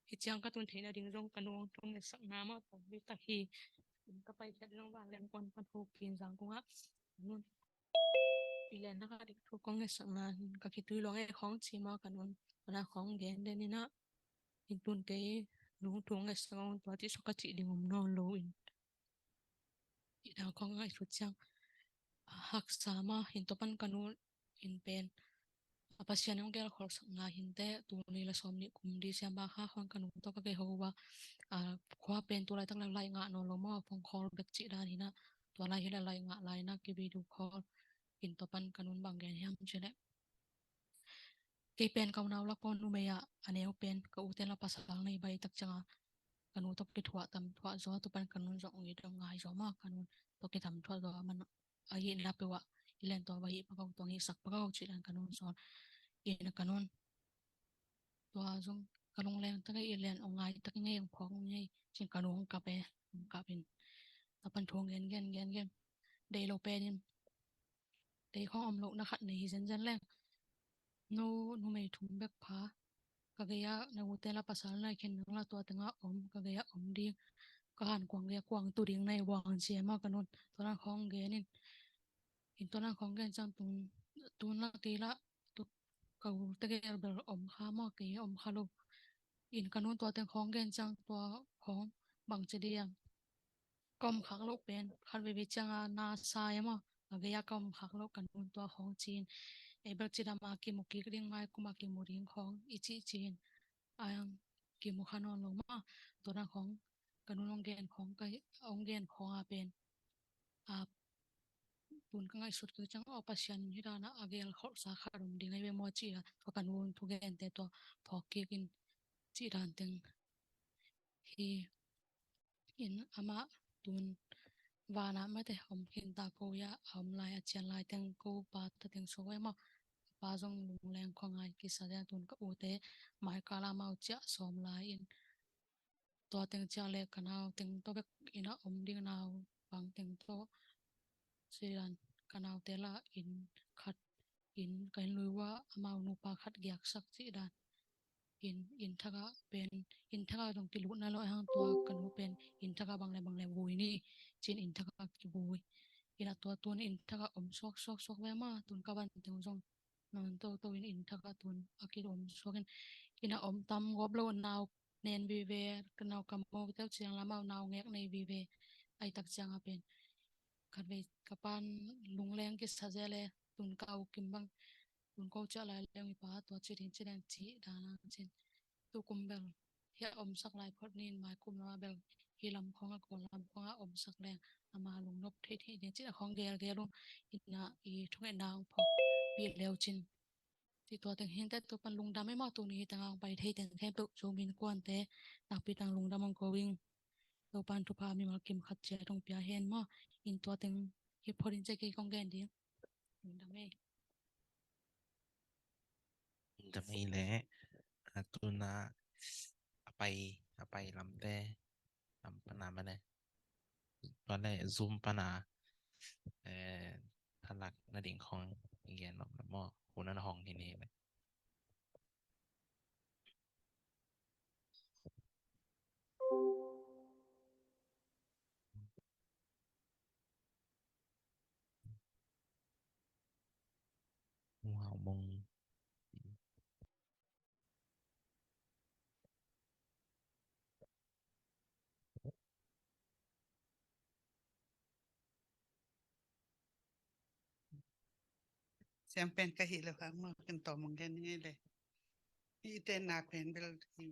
Hi ciang ka tun theihna ding zong ka nu thungetsak na mah tawh hi tak hi. Ka pai khat ding vanleng kuan pan hu kin zang kung ah. Nun. I len na ka dik thu kong ngetsak na hin ka khitui luang e khawng ci maw ka nun. Ka na khawng gen den in ah. Hin tun kei lung thu ngetsak ong tua ci suk ka ci ding om nawn lo in. I dang khawng ngaihsut ciang. Haksa mah hin tua pan ka nu in pen. A Pasian in hong gelkholhsakna hinte, tuni le sawm nih kum December kha khawng ka nu tawh ka kei ho uh a, a, khua pen tu laitak le laih ngah nawn lo maw, phone call bek cih dan hi na, tua lai hi le laih ngah lai na, ki video call in tua pan ka nun bang gen hiam cih leh. Kei pen ka unau lak pawl numei ah a neu pen ka ute la pasal nei bai tak ciang a ka nu tawh kithuah tam thuah zaw, tua pan ka nun zong i dong ngai zaw maw, ka nu tawh kitam thuah zaw a man a hihna peuh ah i len tua bai hih pakau tua hih sak pakau cih dan ka nun sawl. Ina ka nun tua zong ka lungleng tak i len ong ngai tak i ngei ong phawk ong ngei cin ka nu ong kap e, ong kap in. Tua pan thu gen gen gen gen. Dei lo pen in dei khawng om lohna khat nei hi zenzen leng. Nu, numei thum bek pha. Ka gei ah na ute la pasal nai khin nang la tua tengah om, ka gei ah om ding. Ka han kuang gei ah kuang tu ding nai buang sia maw ka nun. Tua dan khawng gen in. In tua dan khawng gen ciang tun, tun la kei la, tu ka ute gei bel om kha maw, kei om kha lo. In ka nun tua teng khawng gen ciang tua khawng bang ci ding. Ka om khak loh pen khat veve ciang a na sa e maw, a gei a ka om khak loh ka nun tua khawng ci in. Ei bel cidam a kimu kik ding, mai kum a kimu ding khawng i cih ci in. A kimu kha nawn lo maw, tua dan khawng ka nun ong gen khawng, ka ong gen khawng a pen. A tun ka ngaihsut kik ciang aw Pasian in hih dan a a gelkholhsa khat om ding ahi ve maw ci a, tua ka nun thugente tua phawk kik in cih dan teng hi. In amah tun vanah mate om khin ta ko ia, a om lai a cian lai teng ko pa ta teng so e maw. Pa zong lungleng khua ngai kisa zia tun ka ute mai kala mau ciah sawm lai in. Tua teng ciah le ka nau teng tawh bek in a om ding nau bang teng tawh. Sidan ka naute la in khat in ka in lui ua amau nupa khat giaksak cih dan. In, in thakah pen, in thakah zong kilutna lo hang tua ka nu pen, in thakah bang le bang le vui ni, cin in thakah kivui. In a tua tun in thakah om suak, suak, suak ve ma, tun ka van teng zong. Nawn to, to in, in thakah tun a ki om suak in. In a om tam gop lo nau nen vive, ka nau ka mo teu ciang lamau nau ngek nei vive. Ai tak ciang a pen. Khat vei ka pan lungleng kisa zia le, tun ka u kim bang. Tun ko ciah lai leng i pa tua ci ding ci ding ci dan a cin. Tu kum bel hia omsak lai phot nin mai kum lam a bel hi lam khong a ko lam khong a omsak leng ama lungnop thei thei ding ci a khong gel gel um ina i thung e nang phok pi leu cin. Ti tua teng hin te tu pan lungdam e mau tu ni hi teng ang pai thei teng khem tu cu min kuan te nakpi tang lungdam ang ko wing. Topan thupha mimal kim khat cia dong pia hen maw. In tua teng hi phot in cia kei kong gen ding. Lungdam ei. Lungdam ei le. A tuna a pai, a pai lamte lam pana mane. Tua le Zoom pana, eh, thalak na ding khong i gen lom na maw. Hun na hong hi ni le. Wow, mong. Siang pen ka hi lo hang maw, ken to mong gen ngai le. I te na pen bel i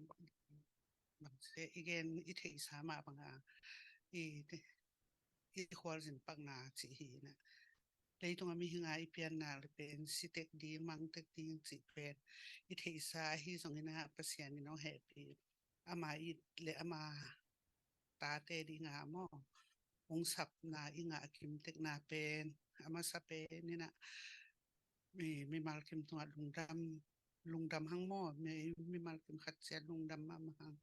bang se i gen i thei sa ma bang a i te i khual zin pak na ci hi na. Leitung a mi hinga i pian na le pen si tek ding, mang tek ding ci pen i thei sa hi zong ina Pasian i nong hepi. Ama it le ama tate dinga maw. Hong sapna i ngah kimtekna pen, a masa pen ina mi, mimal kim tungah lungdam, lungdam hang maw, mi, mimal kim khat ciat lungdam mahmah hang.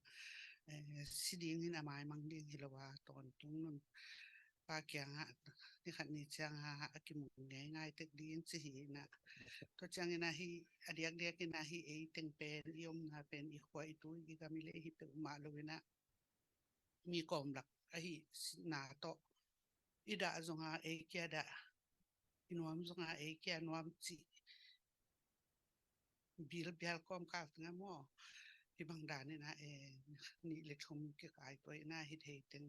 Eh, si ding in a maimang ding hi lo a, tawntung nun pa kiangah ni khat ni ciangah a kimu ngeingai tek ding ci hi ina. Tua ciang ina hi, a diakdiak ina hi ei teng pen, i omna pen, i khua i tu, i gam i lei hi peuhmah lo ina. Mi kawm lak ahi sitna tawh i dah zonga ei kia dah, i nuam zonga ei kia nuam cih bil bial kawmkal tengah maw, hi bang dan inah, eh, nih le thum kikai poi inah hi thei teng,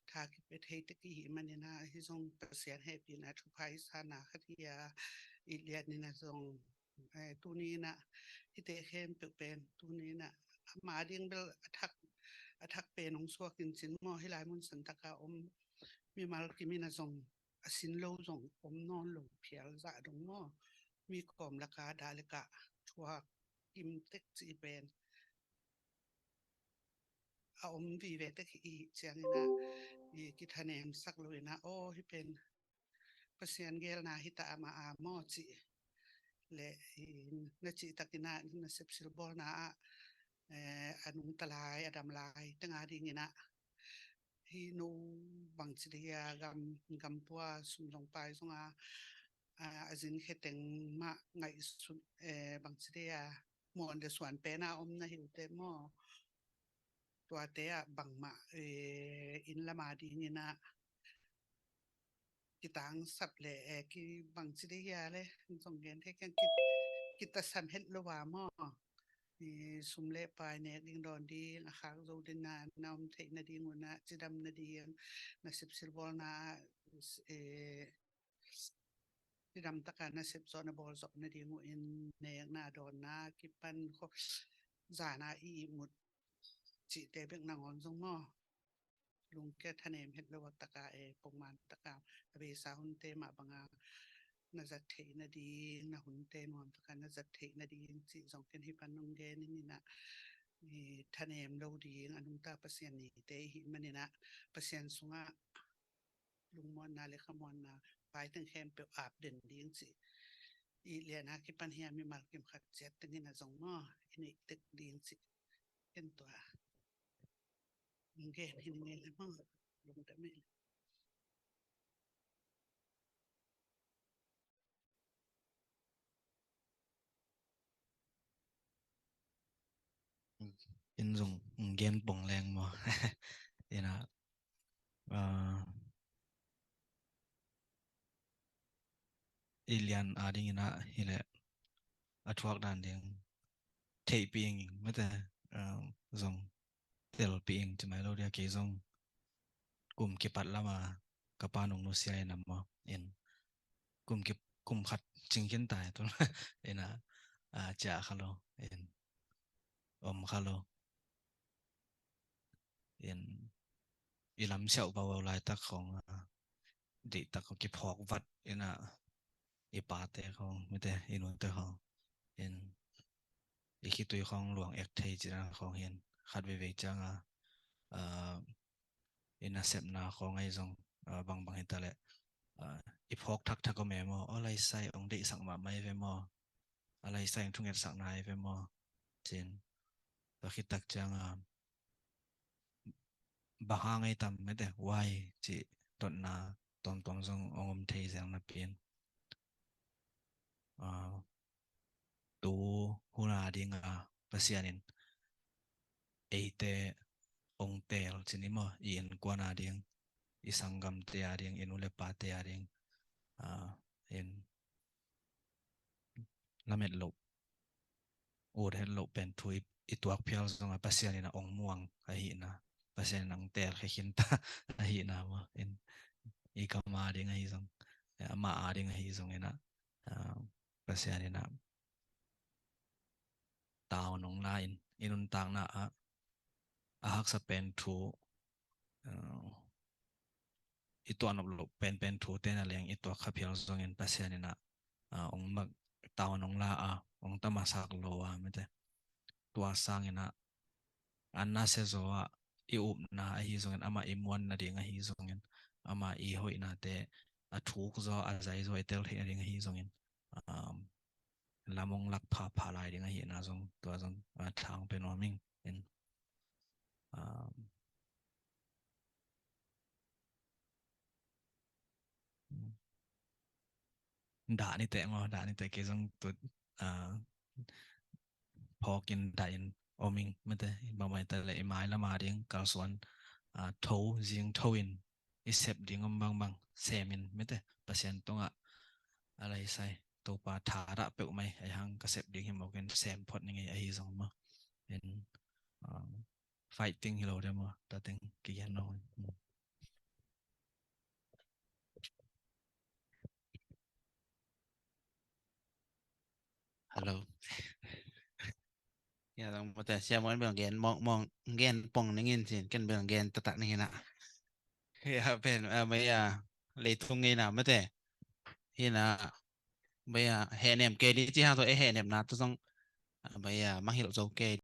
tha kipia thei teng i hih man inah hi zong Pasian hehpihna thupha i sana khat hi a, i lian inah zong, eh, tuni inah hite khempeuh pen tuni inah ama ding bel a thak, a thak pen hong suak in cin maw, hi lai mun santaka om mimal kim inah zong a sin lo zong om nawn lo phial zah dong maw, mi kawm laka dah le kah thuak kim tek cih pen a om vive tek hi i hih ciang inah i kithanem sak lo inah, aw, hi pen Pasian geelna hi ta a ma a maw cih le, i, na cih tak inah nasep silbawlna ah, eh, a nungta lai a dam lai tenga ding inah hi no bangci dei a gam, gam pua sum zong pai zonga, a, a zin khe teng mah ngaihsun, eh, bangci dei a muan le suan pena om na hi uh teh maw. Tuate ah bangmah, eh, inn lama ding inah kitangsap le, eh, ki bangci dei hia le, zong gen thei keng ki, kitasam het lo a maw. I sum le pai nek ding dawn ding, a khak zo ding na, na om theih nading un ah, cidam nading, nasep silbawlna, eh, cidam taka nasep zawh na bawl zawh nading uh in nekna dawnna kipan kho zana i ihmut cihte bek nangawn zong maw. Lungkia thanem het lo a taka, eh, pongman taka a beisa hunte mah banga na zat theih nading, na hunte nuam taka na zat theih nading cih zong ken hi pan nong gen in inah, i thanem lo ding a nungta Pasian nite i hih man inah Pasian sungah lungmuanna le khamuanna pai teng khempeuh ap den ding cih i liana kipan hia mimal kim khat ciat teng inah zong maw, i neih tek ding cih ken tua. Nge, hin nge le maw, lungdam e. In zong gen pong leng maw. Inah, ah, i lian a ding inah hileh a thuak dan ding theihpih ing mete, ah, zong telpih ing ci mai lo dia, kei zong kum kipat lama ka pa nung nusia in a maw, in kum ki, kum khat cing khin tai tun inah, ah, ciah kha lo, in om kha lo. In i lam siauh vau laitak khong, ah, deihtak khong kiphawk vat inah i pate khong mete, i nute khong in i khitui khong luang ek thei cina khong hin khat veivei cianga, ah, i nasepna khong ahi zong, ah, bangbang hita leh, ah, i phawk thakthak om e maw, a laisai ong deihsak mahmah i ve maw, a laisai ong thungetsak nai ve maw, cin. Tua khit tak cianga bang hang ei tam mete, why cih totna tuamtuam zong ong om thei zel napi in, ah, tu hun a dinga Pasian in eite ong teel cin i maw, i innkuan a ding, i sanggamte a ding, i nu le pate a ding, ah, in lamet loh, ut het loh pen thu i, i tuak phial zonga Pasian in a ong muang ahihna, Pasian in a ong teel khe khinta ahihna maw, in i gam a ding ahi zong, ama a ding ahi zong inah, ah, Pasian inah tau nong la in, i nuntakna ah a haksa pen thu, ah, i tuah nop loh penpen thu tena leng i tuak kha phial zongin Pasian inah, ah, ong mak tau nong la a, ong tamasak lo a mete. Tua sang inah an nasia zaw ah i upna ahi zongin, ama i muan nading ahi zongin, ama i hoihnate a thuk zaw, a zai zaw i tel theih nading ahi zongin, um, lam ong lak phapha lai ding ahihna zong, tua zong, ah, thang pe nuam ing. In, um, dah ni teh maw, dah ni teh kei zong tut, ah, phawk in dah in om ing mete, bangmah hita leh i mai lama ding kalsuan a, tho, zing tho in i sep ding om bangbang semin mite, Pasian tungah a laisai, Topa thadah peuhmai, aihang ka sep ding hi mawkin sem phot ning ei ahi zong maw. In, a, fighting hi lo de maw, tateng kigen lo. Hello. Ya, dong mate, sia mo en bel gen mong mong gen pong ningin sin, ken bel gen tatak ningin a. Ya, pen, a, baya, leitung ngeina mate. Hina, baya, henem ke di ci hang to e henem na to song. A, baya, mahil zo ke.